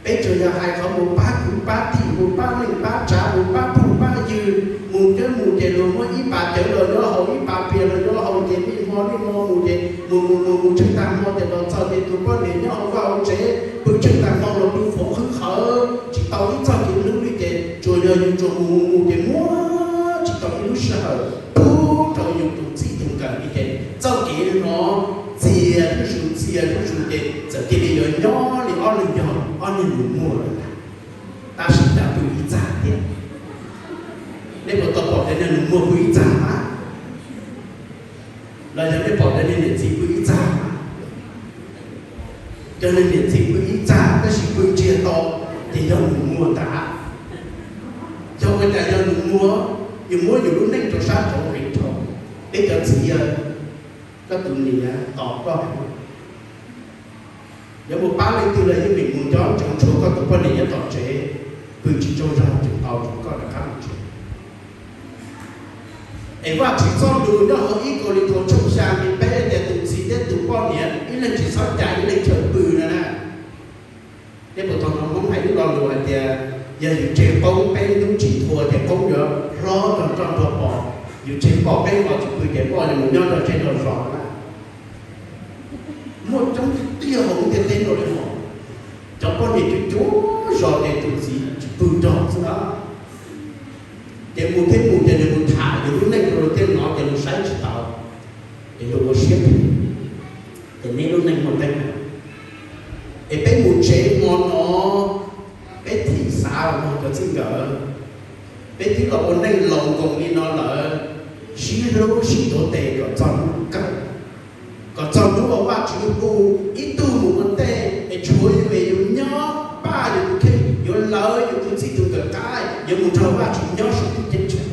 peb tsuas yog hais qhov mus pab kwv pab tij, mus pab neej pab tsav, mus pab phooj pab ywg, mus twb mus ces luag muab ib pas cawv los nyob hauv, ib pas pias los nyob hauv, ces niaj hmo niaj hmo mus ces mus mus mus mus tsheej tag hmo ces los txog ces tus poj niam nyob hauv vaj hauv tsev pw tsheej tag hmo los pw fov qhwv qhawv tsis tau ib txoj kev hlub li ces tsuas yog yus tsuas mus mus mus ces muab tsis tau ib lub sij hawm pub rau yus tus txij tus nkawm li ces txoj kev no txias zuj zus txias zuj zus ces txawm cia li yuav nyob li ob leeg yog ob niag nus muag lawm ntag. Tab sis cas pw ib txaj thiab. Nej puas tau pom tias niag nus muag pw ib txaj mas? Los yog nej pom tias niag niam txiv pw ib txaj mas? Cov niag niam txiv pw ib txaj tab sis pw ntsiag to ces yog nus muag ntag. Yog ua cas yog nus muag? Yus muab yus lub neej rau sab nraud heev dhau. Peb cov txiv, koj tus niam tos koj heev. Yuav mus pab leej twg los yeej vim mus nco ntsoov tshuav koj tus poj niam nyob tom tsev, pw tsis tsaug zog tseem tos tshuav koj rov qab mus tsev. Es Vajtswv txoj lus nyob hauv ib Kauleethaus tshooj xya nqe peb tias tus txiv thiab tus poj niam ib leeg tsis txhob cais ib leeg chaw pw no na. Nej puas tau hnov Hmoob hais ib lo lus hais tias yog yus tseg qoob peb hnub tsis nthua ces qoob yuav hlob rog roj nrog pos, yus tseg pos peb qos tsis pw ces poj yuav mus nyob nrog zej nrog zos na. Muaj coob tiag tiag hauv lub ntiaj teb no li hos. Cov poj niam cov cov zos ces tus txiv tsis pw nrog xwb na. Ces mus thiab mus ces nws mus tham yus lub neej rau luag thiab no ces luag saib tsis taus, ces luag ua siab phem, ces neb lub neej muaj teeb meem. Es peb mus tsev hmo no, peb thim xav os mog cov txij nkawm, peb twb los ua neej laus nkoos li no lawm, sib hlub sib tuav tes kom txog hnub kawg, kom txog hnub uas Vajtswv hu ib tug mus ua ntej es tshuav yus es yus nyob pab yus tus kheej, yuav lawv yus tus txij tus nkawm qab, yuav mus nrog Vajtswv nyob saum ntuj ceeb tsheej.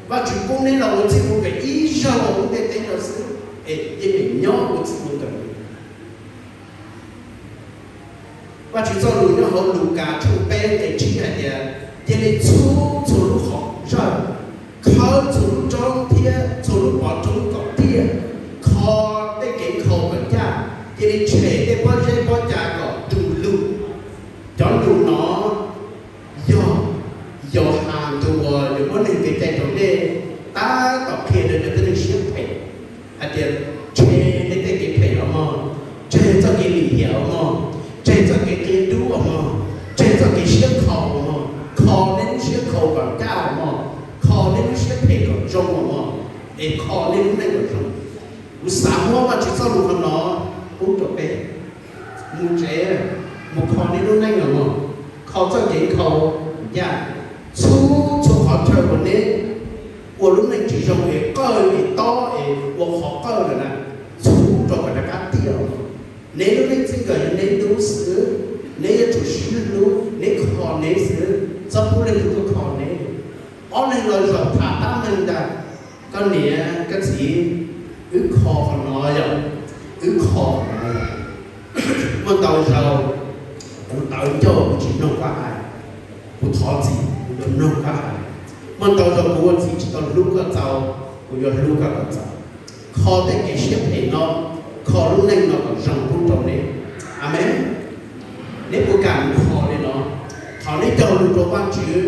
Vajtswv pub neb los ua txij ua nkawm ib zaug hauv lub ntiaj teb no xwb, es yeej meem nyob ua txij ua nkawm. Vajtswv txoj lus nyob hauv Lukas tshooj peb nqe tsib hais tias, cia li txhub txhua lub qhov zawj, khawb txhua lub roob thiab txhua lub pov roob kom tiaj, kho tej kev nkhaus kom ncaj, cia li tshem tej pob zeb pob ca kom du lug. Cov lus no yog Yauhas tus uas yuav muab neeg kev cai raus dej tab tom qhia rau cov tib neeg siab phem hais tias, tshem nej tej kev phem los mog, tseg txoj kev lim hiam los mog, tseg txoj kev qia dub los mog, tseg txoj kev siab nkhaus los mog, kho nej lub siab nkhaus kom ncaj los mog, kho nej lub siab phem kom zoo los mog, es kho nej lub neej kom zoo. Kuv xav muab Vajtswv txoj lus qhov no pub rau peb, mus tsev, mus kho nej lub neej los mog, kho txoj kev nkhaus ncaj, txhub txhua qhov chaw uas neb ua lub neej tsis zoo es qawj es tob es ua qhov qawj lawm na, txhub rau kom rov qab tiaj. Neb lub neej txij nkawm yog neb ntub xwb, neb yuav tsum sib hlub, neb kho neb xwb, txhob pub leej twg tuaj kho neb. Ob leeg los zaum tham tab meeg ntag, koj niam koj txiv, wb kho qhov no yom, wb kho qhov no yom. Muaj ntau zaus kuv tawv ncauj kuv tsis mloog koj hais, kuv thov txim kuv yuav mloog koj hais. Muaj ntau zaus kuv ua txiv tsis tau hlub koj txaus, kuv yuav hlub koj kom txaus. Kho tej kev siab phem no, kho lub neej no kom zoo pub rau neb. Amees. Neb puas kam mus kho li no? Thaum neb cog lus rau Vajtswv,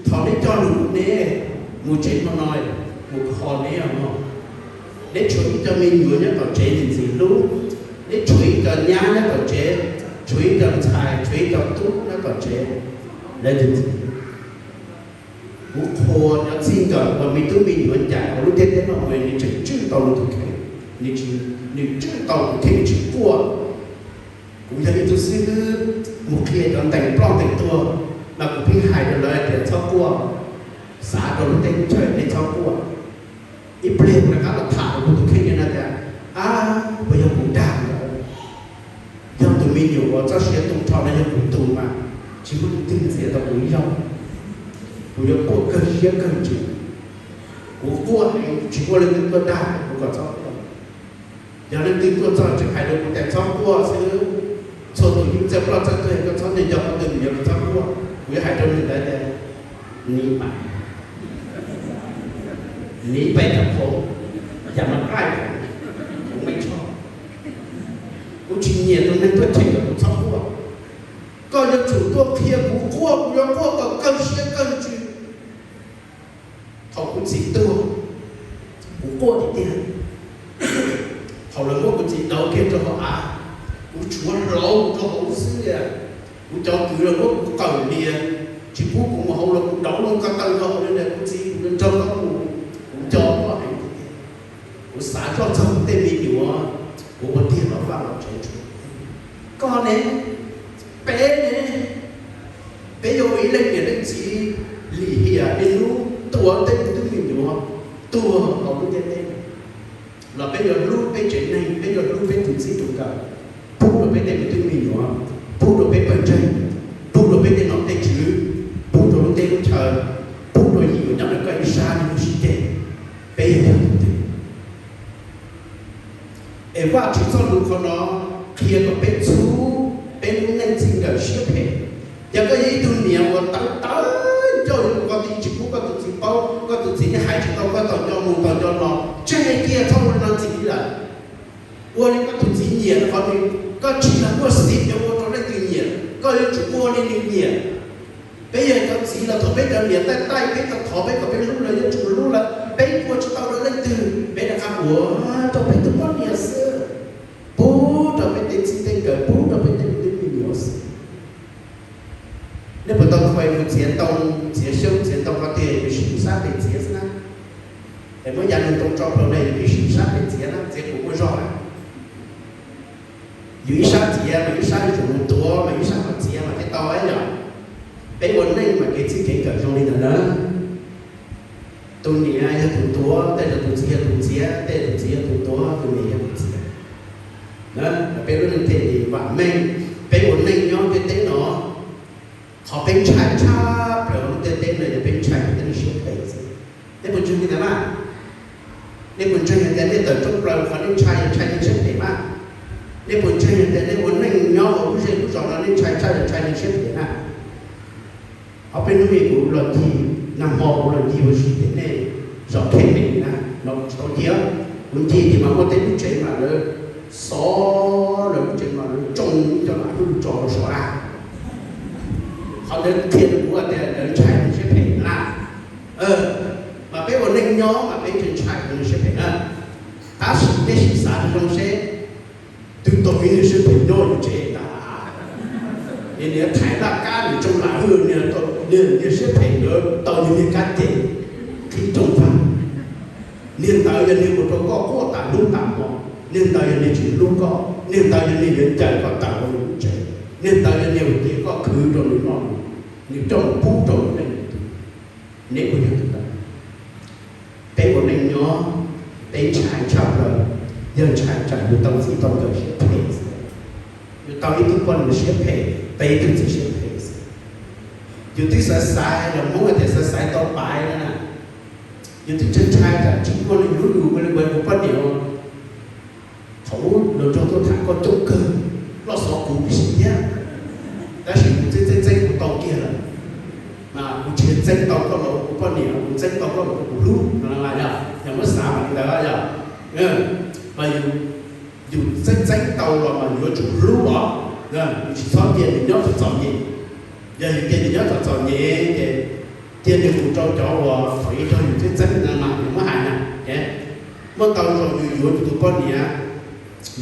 thaum neb cog lus rau neb, mus tsev hmo no, mus kho neb os mog. Neb tshuav ib co me nyuam nyob tom tsev ntxim ntxim hlub, neb tshuav ib co nyab nyob tom tsev, tshuav ib co ntxhais, tshuav ib co tub nyob tom tsev, lawv ntxim ntxim hlub. Kuv qhuas cov txij nkawm uas me tub me nyuam ncaim hauv lub ntiaj teb no uas nws tseem tswj tau nws tus kheej, nws tswj tau tus kheej tsis quaj. Kuv yog ib tug xib hwb mus qhia cov ntees ploj ntees tuag, mas kuv pheej hais rau lawv hais tias txhob quaj, xav rau lub teb lub chaw nej txhob quaj. Ib pliag kuv rov qab los tham rau kuv tus kheej no tias, ab, puas yog kuv dag lawm? Yog tus me nyuam uas txoj sia tu nrho no yog kuv tus mas tsis muaj leej twg ntxias tau kuv ib zaug. Kuv yuav quaj kawg siab kawg ntsws. Kuv quaj heev tsis muaj leej twg tuaj dag kuv kom txhob quaj. Yog leej twg tuaj txog tseem hais rau kuv tias txhob quaj xwb, txhua tus yeej txawj ploj txawj tuag, koj txhob nco nco qhov twg, nws yog koj txhob quaj. Kuv yuav hais rau nws ntawd tias, niv pais, niv pais rau qhov, Yam mas qaij, kuv me tshoj, kuv tsis nyiam tus neeg tuaj cheem kom kuv txhob quaj. Koj yuav tsum tuaj qhia kuv quaj, kuv yuav quaj kom kawg siab kawg ntsws. Thaum kuv txiv tuag, kuv quaj tiag tiag. Thaum lawv muab kuv txiv dauv kiag rau hauv av, kuv tshuav hlauv rau hauv xwb li. Kuv cov kwv los muab kuv qawm lias, tsis pub kuv mus hauv los kuv dauv loo ko taw rau hauv li ntawd. Kuv txiv, kuv nrog koj mus, kuv nco koj heev tiag tiag. Kuv xav zoj txog tej me nyuam, kuv ua tiag los vaj los tsev tsuas. Koj ne, peb ne, peb yuav ua ib leej niam leej txiv lim hiam li lub tua tej me tub me nyuam tuag hauv lub ntiaj teb, los peb yuav hlub peb tsev neeg, peb yuav hlub peb tus txij tus nkawm, pub rau peb tej me tub me nyuam, pub rau peb pawg ntseeg, pub rau peb tej nom tej tswv, pub rau lub teb lub chaw, pub rau yim uas nyob ntawm koj ib sab li lub sib ceg. Peb yog tus twg? Es Vajtswv txoj lus qhov no qhia kom peb txhub peb lub neej txij nkawm siab phem. Yog koj yog ib tug niam uas tawv tawv ncauj yuav mus ko taw tsis pub koj tus txiv paub, koj tus txiv yeej hais tsis tau koj, tau nco mus tau nco los, tseg kiag, txhob ua li no ntxiv lawm. Ua li koj tus txiv nyiam qhov twg, koj tsis yog muaj xiv yuav ua rau leej twg nyiam, koj yuav tsum ua li nws nyiam. Peb yog cov txiv los thaum peb cov niam taij taij peb, tau thov peb kom peb hlub lawv, yuav tsum hlub lawv, peb ua tsis tau rau leej twg, peb rov qab ua rau peb tus poj niam xwb, pub rau peb tej txij tej nkawm, pub rau peb tej me tub me nyuam xwb. Nej puas tau khuv mus txiav ntoo, txiav xyoob, txiav ntoo qhov twg, yus sib sab pem txiav xwb na? Es muab yav ntoo tso plaws ne, yus sib sab pem txiav na, txiav kuv muaj zog na. Yus ib sab txiav mas ib sab yuav tsum mus tuav mas ib sab mam txiav mas thiaj tau yom. Peb ua neej mas kev txij kev nkawm zoo li ntawd na. Tus niam yog tus tuav, tej zaum tus txiv yog tus txiav, tej zaum tus txiv yog tus tuav, tus niam yog tus txiav. Peb lub neej thiaj li vam meej. Peb ua neej nyob ntiaj teb no, qhov peb ntshai tshaj plaws hauv lub ntiaj teb no yog peb ntshai tej neeg siab phem xwb. Nej puas ntseeg li ntawd mas? Nej puas ntseeg hais tias nej tawm rooj plaws qhov nej ntshai yog ntshai neeg siab phem mas? Nej puas ntseeg hais tias nej ua neej nyob hauv lub zej lub zos no nej ntshai tshaj yog ntshai neeg siab phem na? Ob peb hnub no kuv los ncig, nag hmo kuv los ncig ua si tias nej zos Kheej Mem na, no tsis tau ncig, kuv ncig ces mas muaj tej lub tsev mas lawv xov, lawv lub tsev mas lawv tsoo cov lam hwj tso rau saum av. Qhov ntawd qhia rau kuv tias lawv ntshai neeg siab phem na. Mas peb ua neej nyob mas peb tseem ntshai neeg siab phem na. Tab sis nej sim xav zoo seb, twb tau ib niag siab phem nyob yus tsev tas, niag thaiv laj kab, niag tsoo lam hwj, niag siab phem ntawd tau niag kab ces qhib rooj vag. Niag ntawd yog niag ua rau koj quaj tas hnub tas hmo, niag ntawd yog niag tsis hlub koj, niag ntawd yog niag yuav ncaws koj tawm hauv nws lub tsev, niag ntawd yog niag ua cia koj khwv rau nws noj, nws coj mus pub rau lub neej. Neb puas yog tus ntawd? Peb ua neej nyob, peb ntshai tshaj plaws yog ntshai tsam yus tau txij tau nkawm siab phem xwb, yus tau ib tug poj niam siab phem, tau ib tug txiv siab phem xwb. Yus twb xav xaiv, los Hmoob hais tias xav xaiv tau paiv na, yus twb ntshai ntshai tsam tsis muaj neeg hlub yus ua li ua kuv poj niam. Thaum ub luag nrog tuaj tham koj coob kawg, loj xov kuv tib si thiab, tab sis kuv txeeb txeeb txeeb kuv tau kiag lawm, mas kuv tsis yog txeeb tau koj los ua kuv poj niam, kuv txeeb tau koj los ua kuv hlub no, yog muab xav mas li ntawd yog, mas yus txeeb txeeb tau los mas yus yuav tsum hlub os, yus tsis txhob cia nws nyob txom txom nyem. Yog yus cia nws nyob txom txom nyem ces cia nws mus rau cov uas thaum ub nrog yus txeeb txeeb no mas yus muab hais na, muaj ntau zaus yus yuav yus tus poj niam,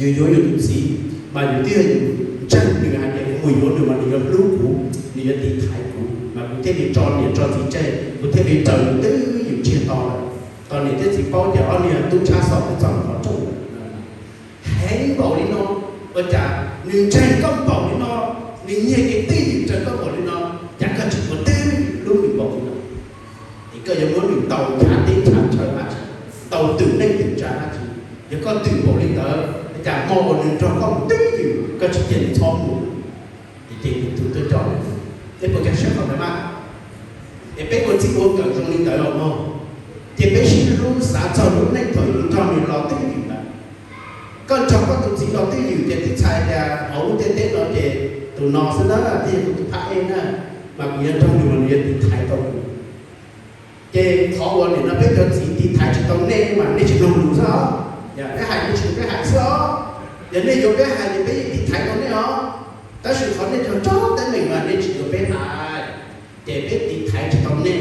yus yuav yus tus txiv, mas yus twb yog yus ntseeg nws hais tias kuv mus yuav nws mas nws yuav hlub kuv, nws yuav tiv thaiv kuv, mas kuv thiaj li tso niam tso txiv tseg, kuv thiaj li raws nws twb yus ntsiag to lawm. Tau niam thiab txiv paub ces ob niag tub ntxhab xom peb txog qhov rooj lawm. Heev npaum li no, ua cas nws ntseeg koj npaum li no, nws nyiag kev twj ywm raws koj npaum li no, cas koj tsis ua twj ywm hlub nws npaum li no? Es koj yuav muab nws ntaus nchav teb nchav chaw dab tsi, ntaus twm neej twm tsav dab tsi? Yog koj twm npaum li ntawd, cas hmo uas nws nrog koj mus twj ywm koj tsis cia nws txhob mus, es ces nws tus tuaj coj nws, nej puas nkag siab qhov ntawd mas? Es peb ua txij ua nkawm zoo li ntawd los mog, ces peb sib hlub xav txog lub neej thaum yus nrog nws los twj ywm lawm. Koj nrog koj tus txiv los twj ywm ces twb txhais tias hauv lub ntiaj teb no ces tus no xwb na thiaj yog kuv tus phab ej na, mas kuv yuav nrog nws mas nws yuav tiv thaiv tau kuv. Ces Qhov uas nim no peb cov txiv tiv thaiv tsis tau nej mas nej tsis mloog lus xwb os. Yog peb hais nej tsis, peb hais xwb os. Yog nej yuav peb hais ces peb yeej tiv thaiv tau nej os. Tab sis qhov nej cog tsob teeb meem mas nej tsis yuav peb hais, ces peb tiv thaiv tsis tau nej.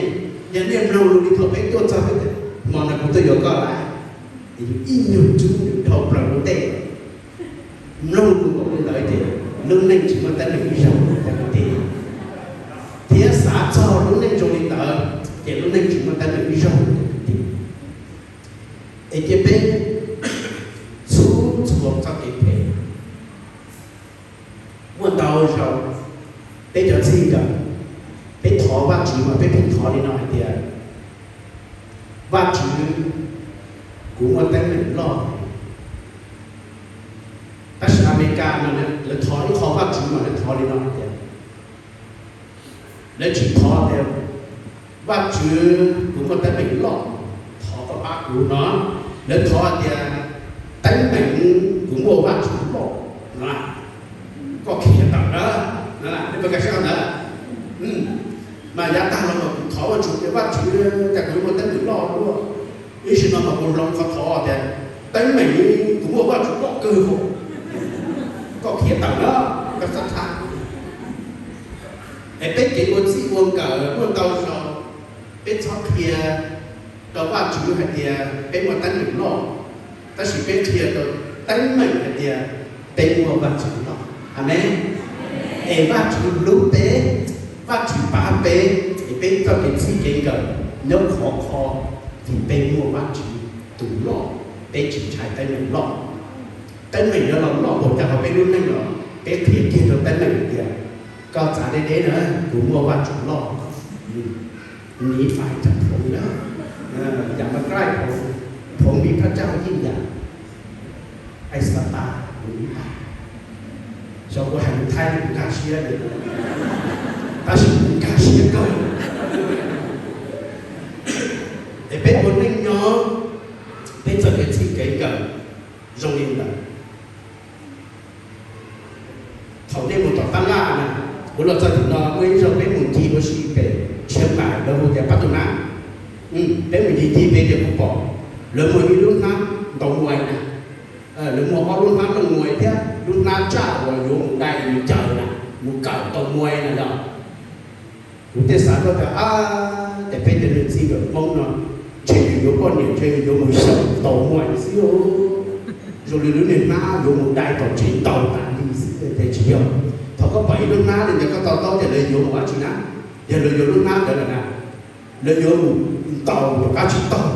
Yog nej mloog lus li thaum peb tuaj txog peb tias, hmo no kuv tuaj yuav koj lawm, es yus ib nyuag rub nws dhau plaws lub ntej. Mloog lus npaum li ntawd ces lub neej tsis muaj teeb meem ib zaug, thiab xav txog lub neej zoo li ntawd ces lub neej tsis muaj teeb meem ib zaug. Es cia peb txhub txhua txoj kev phem. Muaj ntau zaus peb cov txij nkawm, peb thov Vajtswv mas peb pheej thov li no hais tias, Vajtswv, kuv muaj teeb meem loj. Tab sis Amelikas no lawv thov ib qho Vajtswv mas lawv thov li no hais tias, lawv tsis thov tias, Vajtswv, kuv muaj teeb meem loj, thov koj pab kuv no. Lawv thov hais tias, teeb meem, kuv muaj Vajtswv loj no. Koj khiav tawm na, nej puas kam sab ntawd? Mas yav tag los mas kuv thov Vajtswv tias, Vajtswv, cas kuv muaj teeb meem loj luaj. Ib sim no mas kuv hloov qhov thov tias, teeb meem, kuv muaj Vajtswv loj kawg, koj khiav tawm na, koj txhob tham. Es peb kev ua txij ua nkawm muaj ntau zaus peb txhob qhia rau Vajtswv hais tias peb muaj teeb meem loj, tab sis peb qhia rau teeb meem hais tias peb muaj Vajtswv loj. Amees. Es Vajtswv hlub peb, Vajtswv pab peb, es peb txoj kev txij kev nkawm nyob khov kho, vim peb muaj Vajtswv tus loj, peb tsis ntshai teeb meem loj. Teeb meem yuav los loj npaum cas hauv peb lub neej los peb qhia kiag rau teeb meem hais tias, koj txav deb deb na, kuv muaj Vajtswv loj. Niv Fais cov phoov na, yam mas koj phoov, phoov vim Phaj Tsaj yeej yam, ai xa tas, kuv niv tas. Xyov kuv hais lus Thaib kuv nkag siab li, tab sis kuv nkag siab kawg. Es peb ua neej nyob, peb txoj kev txij kev nkawm zoo li ntawd. Thaum nej mus tom tab laj na, kuv los txog tim no muaj ib zaug peb mus ncig ua si pem Tshiab Npais, lawv hu tias Pab Tus Nab. Peb mus ncig ncig pem ces kuv pom lawv muag ib lub hnab ntaus muais na, lawv muag ob lub hnab ntaus muais thiab lub hnab tsaj uas yuav mus dai mus caws na, mus kawm ntaus muais na yog. Kuv thiaj xav tuaj tias, ab, ces peb cov niam txiv nkawm Hmoob no, ntshe yus yuav poj niam ntshe yus yuav mus xyaum ntaus muais xwb. Zoo li lub niag hnab yuav mus dai tom tsev ntaus tas li xwb ces tsis yog. Thaum koj pom ib lub hnab li ntawd koj to taub tias lawv yuav mus dab tsi na, yog lawv yuav lub hnab ntawd lawm na, lawv yuav mus ntaus rov qab tsis taug,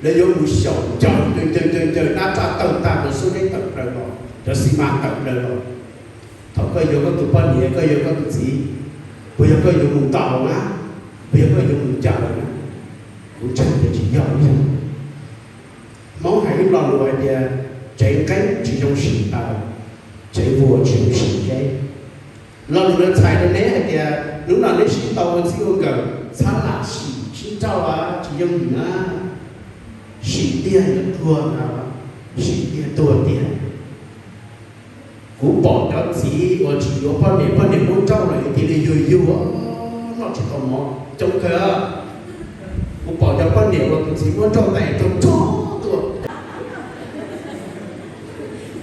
lawv yuav mus xyaum ncaws ncaws ncaws ncaws ncaws hnab tsaj tawg tag, cov xub deb tawm plaws los, cov xi mas tawm plaws los. Thaum koj yuav koj tus poj niam, koj yuav koj tus txiv, puas yog koj yuav mus ntaus na, puas yog koj yuav mus ncaws na? Kuv ntseeg tias tsis yog ib zaug. Hmoob hais ib lo lus hais tias, tsev nqeeb tsis zoo sim taws, tsev vuas tsis zoo sim zeb. Lo lus no txhais rau neb hais tias hnub no neb sib tau ua txij ua nkawm, txhob lam sim sib nrauj, tsis yooj yim na. Sim tiag yuav tuag na, sim tiag tuag tiag. Kuv pom cov txiv uas tsis yuav poj niam, poj niam muab nrauj lawm cia li yuag yuag, noj tsis tau mov coob kawg. Kuv pom cov poj niam uas tus txiv muab nrauj tas rog rog tuaj.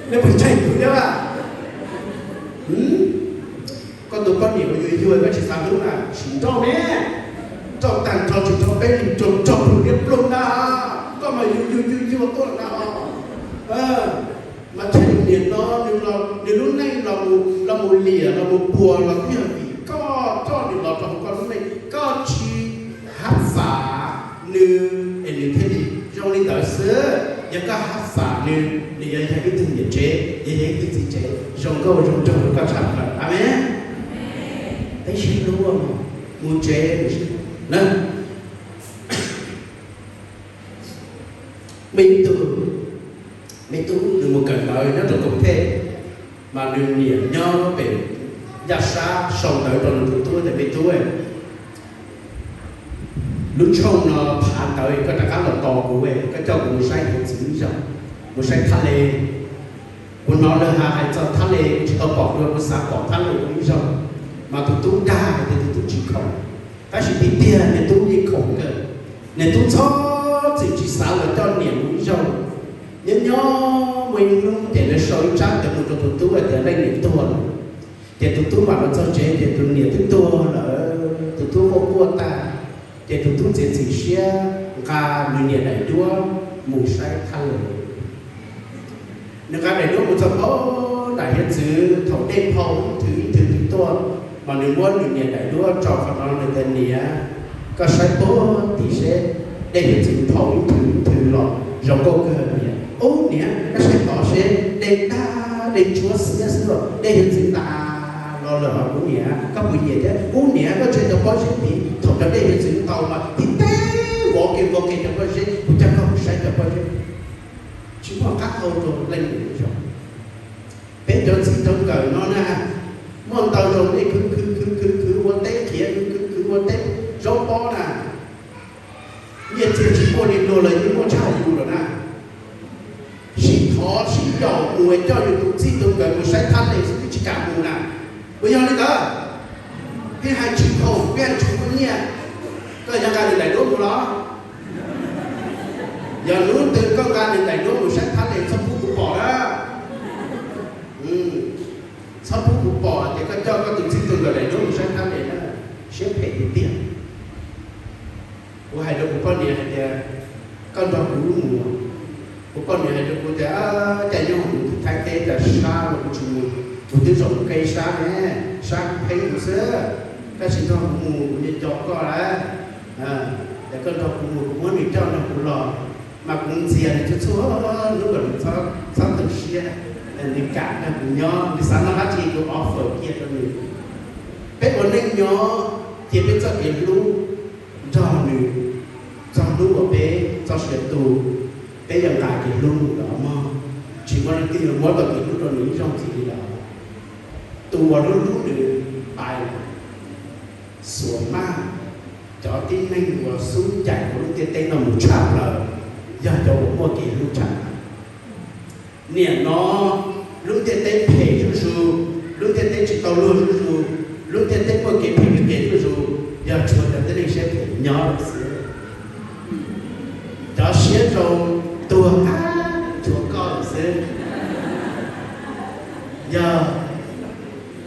Nej puas ntseeg kuv thiab? Koj tus poj niam uas yuag yuag koj tsis xav hlub na, sim nrauj ne. Nrauj tag nrho tsis nrauj peb li rog rog plhu liab ploog na. Koj mas yuag yuag yuag yuag tuaj na. Mas txhais niam no, nws lub neej los mus liam los mus puas los twb yog vim koj coj nws los rau hauv koj lub neej, koj tsis hab xam nws es nws thiaj li zoo li ntawd xwb. Yog koj hab xam nws, nws yuav yog ib tug niam tsev, yuav yog ib tug txiv tsev zoo nkauj zoo nraug rau koj tshaj plaws. Amees. Peb sib hlub, mus tsev na. Me tub, me tub nws mus kawm ntawv nyob rau Koom Thej, mas nws niam nyob pem Yaj Sab sau ntawv rau nws tus tub tias, me tub, lub tshooj no phav ntawv koj rov qab los tos kuv, koj coj kuv mus saib hiav txwv ib zaug, mus saib thaj le. Kuv hnov lawv hais txog thaj le, kuv tsis tau pom dua, kuv xav pom thaj le ib zaug. Mas tus tub dag hais tias tus tub tsis khoom, tab sis tiag tiag niag tub yeej khoom kawg. Niam tub txhob txwm tsis xav los coj niam mus ib zaug. Nyob nyob muaj ib hnub ces lawv sau ib tsab ntawv mus rau tus tub hais tias leej niam tuag lawm. Ces tus tub mam los txog tsev ces tus niam twb tuag lawm, tus tub quaj quaj tag. Ces tus tub txiav txim siab nqa nws niam daim duab mus saib thab le. Nws nqa daim duab mus txog pem daim hiav txwv, thaum dej phau ib thwv ib thwv tuaj, mas nws muab nws niam daim duab tso qhov no, nws tias, Niam, koj saib puag tim seb, dej hiav txwv phau ib thwv ib thwv los zoo nkauj kawg niam. Ub niam, koj saib tod seb, dej tag dej tsuab xiab xwb los dej hiav txwv tas los lawm os kuv niam, koj puas nyiam thiab? Ub niam, koj ntsia cov pob zeb tid, thaum cov dej hiav txwv ntaus mas tib teg vov kev vov kev cov pob zeb, kuv coj koj mus saib cov pob zeb. Tsis muaj qab hau rau leej niam zoo. Peb cov txij cov nkawm no na, muaj ntau zaus nej khwv khwv khwv khwv khwv ua teb qhiav, khwv khwv khwv ua teb zaub pob na, nyiaj txiag tsis muaj li luag los yeej muaj tshaj yus lawm na. Sib thov sib yaum mus coj yus tus txij tus nkawm mus saib thab le xwb twb tsis kam mus na. Puas yog li ntawd? Peb hais tsis thaum, peb hais tsis muaj nyiaj, koj yuav nqa nws daim duab mus los? Yog hnub twg koj nqa nws daim duab mus saib thab le txhob pub kuv pom na. Txhob pub kuv pom tias koj coj koj tus txij tus nkawm daim duab mus saib thab le na, siab phem tiag tiag. Kuv hais rau kuv poj niam hais tias, koj nrog kuv mus. Kuv poj niam hais rau kuv tias, caij nyob mus tim Thaib teb cas sab los kuv tsis mus, kuv twb zaum mus qe sab ne, sab kuv pheej mus xwb. Koj tsis nrog kuv mus kuv yuav co koj lawm. Ces koj nrog kuv mus, kuv muab nws coj nrog kuv los, mas kuv ntxias nws txhua txhua hnub kom nws txhob tu siab, nws kam nrog kuv nyob, nws xav noj dab tsi kuv offer kiag rau nws. Peb ua neej nyob, cia peb txoj kev hlub nrog nws, txog hnub uas peb txoj sia tu, peb yuav nqa kev hlub mus lawm mog. Tsis muaj leej twg yuav muab tau kev hlub rau nws ib zaug ntxiv li lawm. Tus uas hlub hlub nws pais lawm. Xuas maj, cov tib neeg uas xub ncaim hauv lub ntiaj teb no mus tshaj plaws yog cov uas muaj kev hlub tshaj plaws. Niam no, lub ntiaj teb phem zuj zus, lub ntiaj teb tsis tau luag zuj zus, lub ntiaj teb muaj kev phem kev qias zuj zus, yog tshuav cov tib neeg siab phem nyob lawm xwb. Cov siab zoo tuag tag tshuav koj lawm xwb. Yog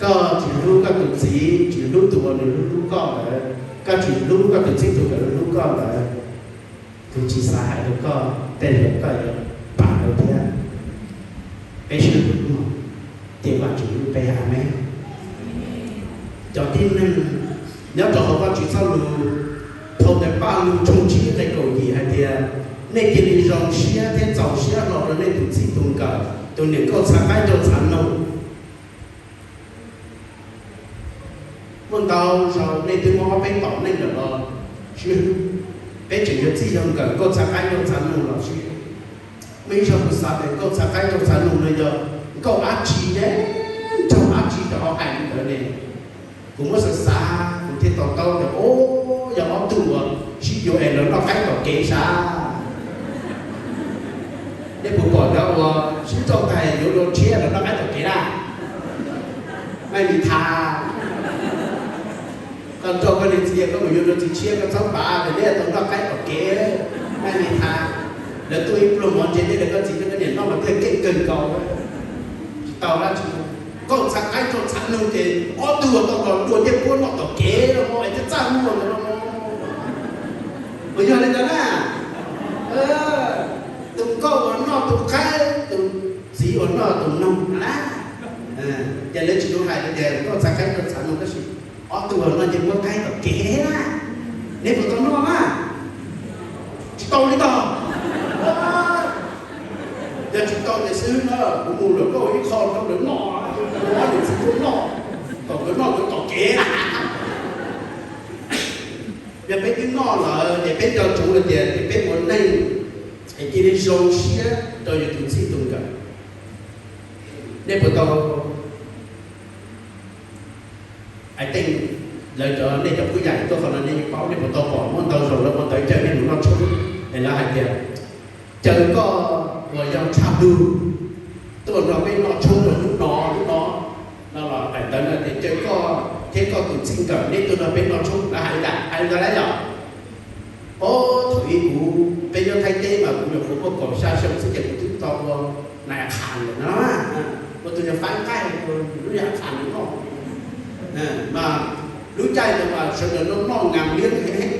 koj tsis hlub koj tus txiv, tsis hlub tus uas nws hlub hlub koj lawm, koj tsis hlub koj tus txij tus nkawm hlub hlub koj lawm, kuv tsis xav hais rau koj tej zaum koj yuav pam lawv thiab. Peb sib hlub no, ces Vajtswv hlub peb. Amees. Cov tib neeg nyob rau hauv Vajtswv txoj lus, phau ntawv Paj Lug tshooj tsib nqe kaum yim hais tias, nej cia li zoo siab thiab txaus siab hlo rau nej tus txij tus nkawm, tus niam nkauj txhav qaib rau txhav noog. Muaj ntau zaus nej twb muaj ob peb tom neej lawm los sib hlub, peb tseem yog txij yog nkawm nkauj txhav qaib rau txhav noog los sib hlub. Muaj ib zaug kuv xav tias nkauj txhav qaib rau txhav noog no yog nkauj dab tsi ne, nraug dab tsi rau hauv hais li ntawd ne. Kuv muab xav xav kuv thiaj to taub tias, o, yog ob tug uas sib yuav es lawv noj qaib tom kev sav. Nej puas pom cov uas sib nrauj tag yuav dua tshiab lawv noj qaib tom kev na? Maj lis thas. Koj nrauj koj niag txiv, koj mus yuav dua txiv tshiab, koj txhob pav tias neb tau noj qaib tom kev. Maj lis thas. Lawv tuaj ib pluag mov ntse neb rau koj txiv thiab koj niam noj mas thiaj keej kawg nkaus. Tsis tau dab tsi. Nkauj txhav qaib rau txhav noog ces ob tug tau los dua ncej puab noj tom kev los es thiaj txaj muag ntawd no. Puas yog li ntawd na? Tus nkauj uas noj tus qaib, tus txiv uas noj tus noog na. Ces lawv tsis tau hais tias nkauj txhav qaib rau txhav noog tab sis ob tug uas noj ncej puab qaib tom kev na. Neb puas tau noj na? Tsis tau li ntag. Yog tsis tau ces xwb na, kuv mus lawm koj ua ib qho rau lawv noj, kuv ob niam txiv tuaj noj, kom nkawd noj nkawd tom kev na. Yog peb twb noj lawm ces peb nco ntsoov hais tias peb ua neej es cia li zoo siab rau yus tus txij tus nkawm. Nej puas tau, I think, lawv cov, nej cov phub yam tuaj qhov no nej yeej paub, nej puas tau pom muaj ntau zaus lawv ua ntawv caw nej mus noj tshoob es lawv hais tias, caw koj uas yog tshaj lug tuaj nrog peb noj tshoob rau hnub no hnub no, no los daim ntawv no tias caw koj thiab koj tus txij nkawm neb tuaj nrog peb noj tshoob, lawv hais li cas, hais li ntawd lawm yom? Ob thaum Peb nyob Thaib teb mas kuv nyuam qhuav muaj kaum xya xyoo xwb ces kuv twb tau ua nais qhas lawm na, ua tus nyuag faib nqaij, lub yam qhas noj. Mas lub caij ntawd mas sawv daws noj noj nas liab heev,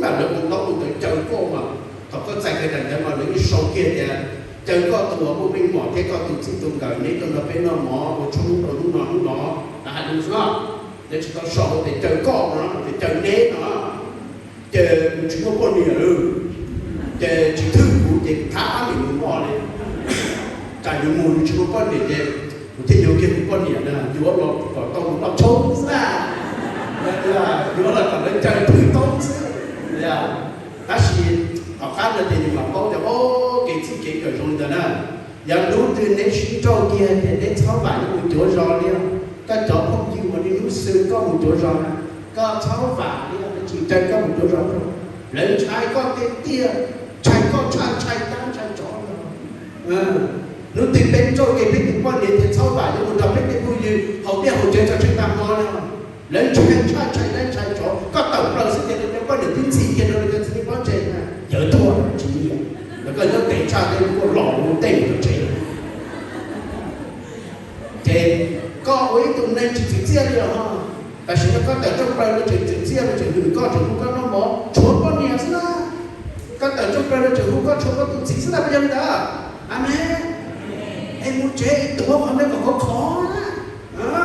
mas lawv ua ntaub ua ntawv caw koj mas, thaum koj txais kawg daim ntawv mas lawv yeej sau kiag tias caw koj tus uas muaj meej mom thiab koj tus txij tus nkawm neb tuaj nrog peb noj mov ua tshoob rau hnub no hnub no, lawv hais li xwb. Lawv tsis tau sau tias caw koj no, tias caw neb no. Ces kuv tsis muaj poj niam lawm, ces tsis thwj kuv ces kuv thab pab niam mus noj li. Tsam yus mus yus tsis muaj poj niam ces kuv thiaj yuav kiag kuv poj niam na, yuav los kom tau mus noj tshoob xwb na. Yuav los kom lawv caw thwj toob xwb. Tab sis tom qab no ces yus mam paub tias, o, kev txij kev nkawm zoo li ntawd na. Yog hnub twg neb sib nrauj kiag ces neb txhob vam yuav mus cuav zos li. Koj cov phooj ywg uas niaj hnub xwb koj mus cuav zos na, koj txhob vam li, lawv tsis caw koj mus cuav zos. Lawv ntshai koj tiag tiag, ntshai koj tshaj ntshai dab ntshai tsov. Hnub twg peb nrauj kiag peb tus poj niam ces txhob vam yuav mus nrog peb tej phooj ywg haus dej haus cawv tso tseg tag hmo li. Lawv ntshai tshaj ntshai dab ntshai tsov, koj tawm plaws xwb ces lawv cov poj niam twb ntxhi kiag rau lawv cov txiv neej pob ntseg na, yawg tuag tsis nyiam, los koj nyob tes tshaj tej kuj los mus tej mus tsev. Ces koj ua ib tug neeg tsis txim txiaj li los, tam sim no koj tawm rooj plaws lawv tseem txim txiaj, lawv tseem hwm koj, tseem hu koj noj mov, tshuav poj niam xwb na. Koj tawm rooj plaws lawv tseem hu koj, tshuav koj tus txiv xwb na, puas yog li ntawd? Amees. Es mus tsev tuav qhov ntawd kom khov khov na.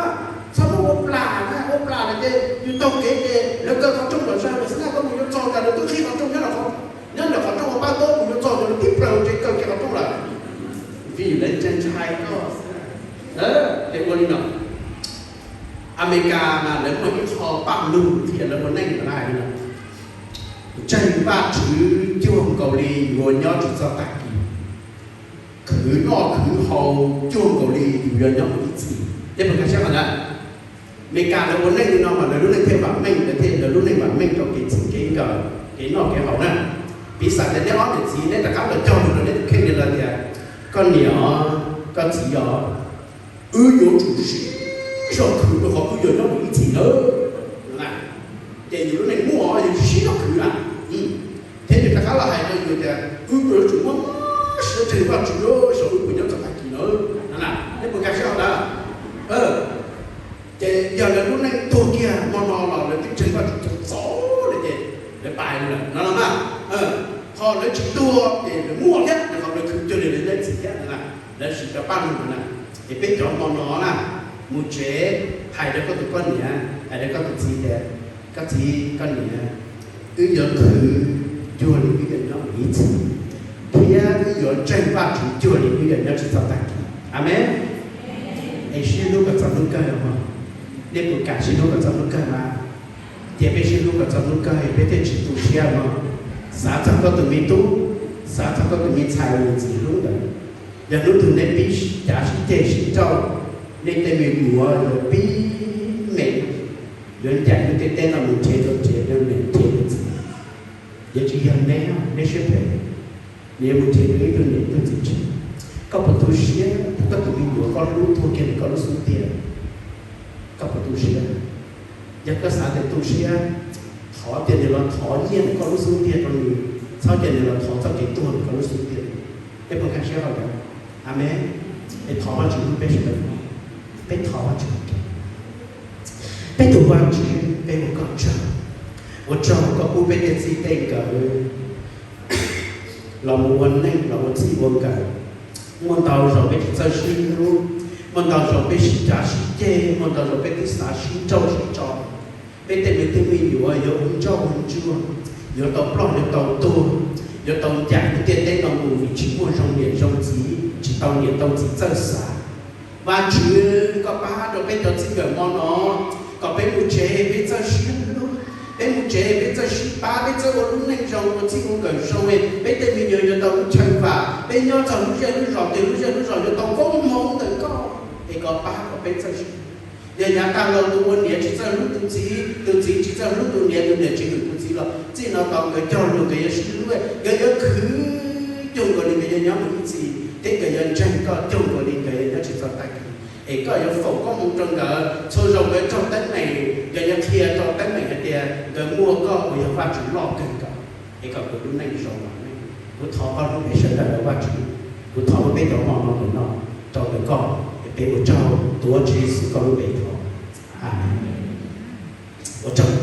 Txhob muab ua plam na, ua plam lawm ces yus taug kev ces lawv kaw qhov rooj los zog lawm xwb na, koj mus yuav txog tas lawv twb qhib qhov rooj nyob, nyob ntawm qhov rooj ua paj ntaub, mus yuav txog ces lawv tib plaws ua tsev kaw kiag qhov rooj lawm. Vim lawv ntshai ntshai koj. Ces ua li no, Amelikas mas lawv muaj ib qho paj lug qhia lawv ua neej lawv hais li no: Ntseeg Vajtswv cuag nkaus li yuav nyob tsis txog tag kis, khwv noj khwv haus cuag nkaus li yus yuav nyob mus ib txhis. Peb puas nkag siab qhov ntawd? Amelikas lawv ua neej li no mas lawv lub neej thiaj vam meej, lawv thiaj, lawv lub neej vam meej rau kev txij kev nkawm, kev noj kev haus na. Piv xam tias neb ob niam txiv neb rov qab los cog lus rau neb tus kheej li no tias, koj niam os, koj txiv os, wb yuav tsum sib zog khwv rau qhov wb yuav nyob mus ib txhis nawb. Ces yus lub neej muaj yus sib zog khwv na. Thiab nws rov qab los hais rau yus tias wb yuav tsum muab siab ntseeg Vajtswv xyov wb puas nyob txog tag kis na. Neb puas nkag siab hauv ntawd? Ces yog lawv lub neej tuag kiag hmo no los lawv twb ntseeg Vajtswv txaus txaus lawm ces lawv pais lawm no los mas. Qhov lawv tsis tuag ces lawv muaj thiab, qhov lawv khwv cuag li lawv leej txiv thiab na. Lawv siv cov paj lug na. Ces peb cov hmo no na, mus tsev hais rau koj tus poj niam, hais rau koj tus txiv tias, koj txiv koj niam, wb yuav khwv cuag li wb yuav nyob mus ib txhis, thiab wb yuav ntseeg Vajtswv cuag li wb yuav nyob tsis txog tag kis. Amees. Es sib hlub kom txog hnub kawg os. Nej puas kam sib hlub kom txog hnub kawg mas? Cia peb sib hlub kom txog hnub kawg peb thiaj tsis tu siab mog. Xav txog koj tus me tub, xav txog koj tus me ntxhais uas yus txiv hlub ntawd. Yog hnub twg neb pib cav sib ceg sib nrauj, nej tej me nyuam yuav pib me, yuav ncaim lub ntiaj teb no mus nrhiav tus txiv, yuav ncaim nrhiav tus txiv. Yuav tsis yog neb, neb siab phem, nws yuav mus nrhiav ib tug niam ib tug txiv tshiab. Koj puas tu siab thaum koj tus me nyuam koj hlub tuag kiag ntawm koj lub xub ntiag? Koj puas tu siab? Yog koj xav tias tu siab, thov cia nws los thov nyiaj ntawm koj lub xub ntiag rau nws, txhob cia nws los thov txoj kev tuag ntawm koj lub xub ntiag. Peb puas nkag siab hauv ntawd? Amees. Es thov Vajtswv hlub peb sawv daws. Peb thov Vajtswv. Peb tus Vajtswv, peb ua koj tsaug, ua tsaug koj pub peb tej txij tej nkawm los mus ua neej los ua txij ua nkawm. Muaj ntau zaus peb tsis txawj sib hlub, muaj ntau zaus peb sib cav sib ceg, muaj ntau zaus peb twb xav sib nrauj sib tso. Peb tej me tub me nyuam yuav ua ntsoj ua ntsuag, yuav tau ploj yuav tau tuag, yuav tau ncaim lub ntiaj teb no mus vim tsis muaj zoo niam zoo txiv, tsis tau niam tau txiv txawj xav. Vajtswv, koj pab rau peb cov txij nkawm hmo no, kom peb mus tsev peb txawj sib hlub, peb mus tsev peb txawj sib pab, peb txawj ua lub neej zoo, ua txij ua nkawm zoo, peb tej me nyuam yuav tau lub chaw vam, peb nyob txog lub zej lub zos, ces lub zej lub zos yuav tau koob hmoov ntawm koj, es koj pab kom peb txawj sib hlub. Yog yav tag los tus ua niam tsis txawj hlub tus txiv, tus txiv tsis txawj hlub tus niam, tus niam tsis hwm tus txiv los txij no tau nkawd cog lus nkawd yuav sib hlub, nkawd yuav khwv cuag nkaus li nkawd yuav nyob mus ib txhis, thiab nkawd yuav ntseeg koj cuag nkaus li nkawd yuav nyob tsis txog tag kis. Es koj yuav foom koob hmoov rau nkawd, txhua zaus nkawd raug teeb meem, nkawd yuav qhia rau teeb meem hais tias nkawd muaj koj uas yog Vajtswv loj kawg nkaus, es kom nkawd lub neej zoo los neej. Kuv thov koj lub npe sawv daws los Vajtswv, kuv thov lub peb cov hmo no mus noj rau ntawm koj, es peb ua tsaug tuav Tswv Yexus koj lub npe thov. Amees. Ua tsaug.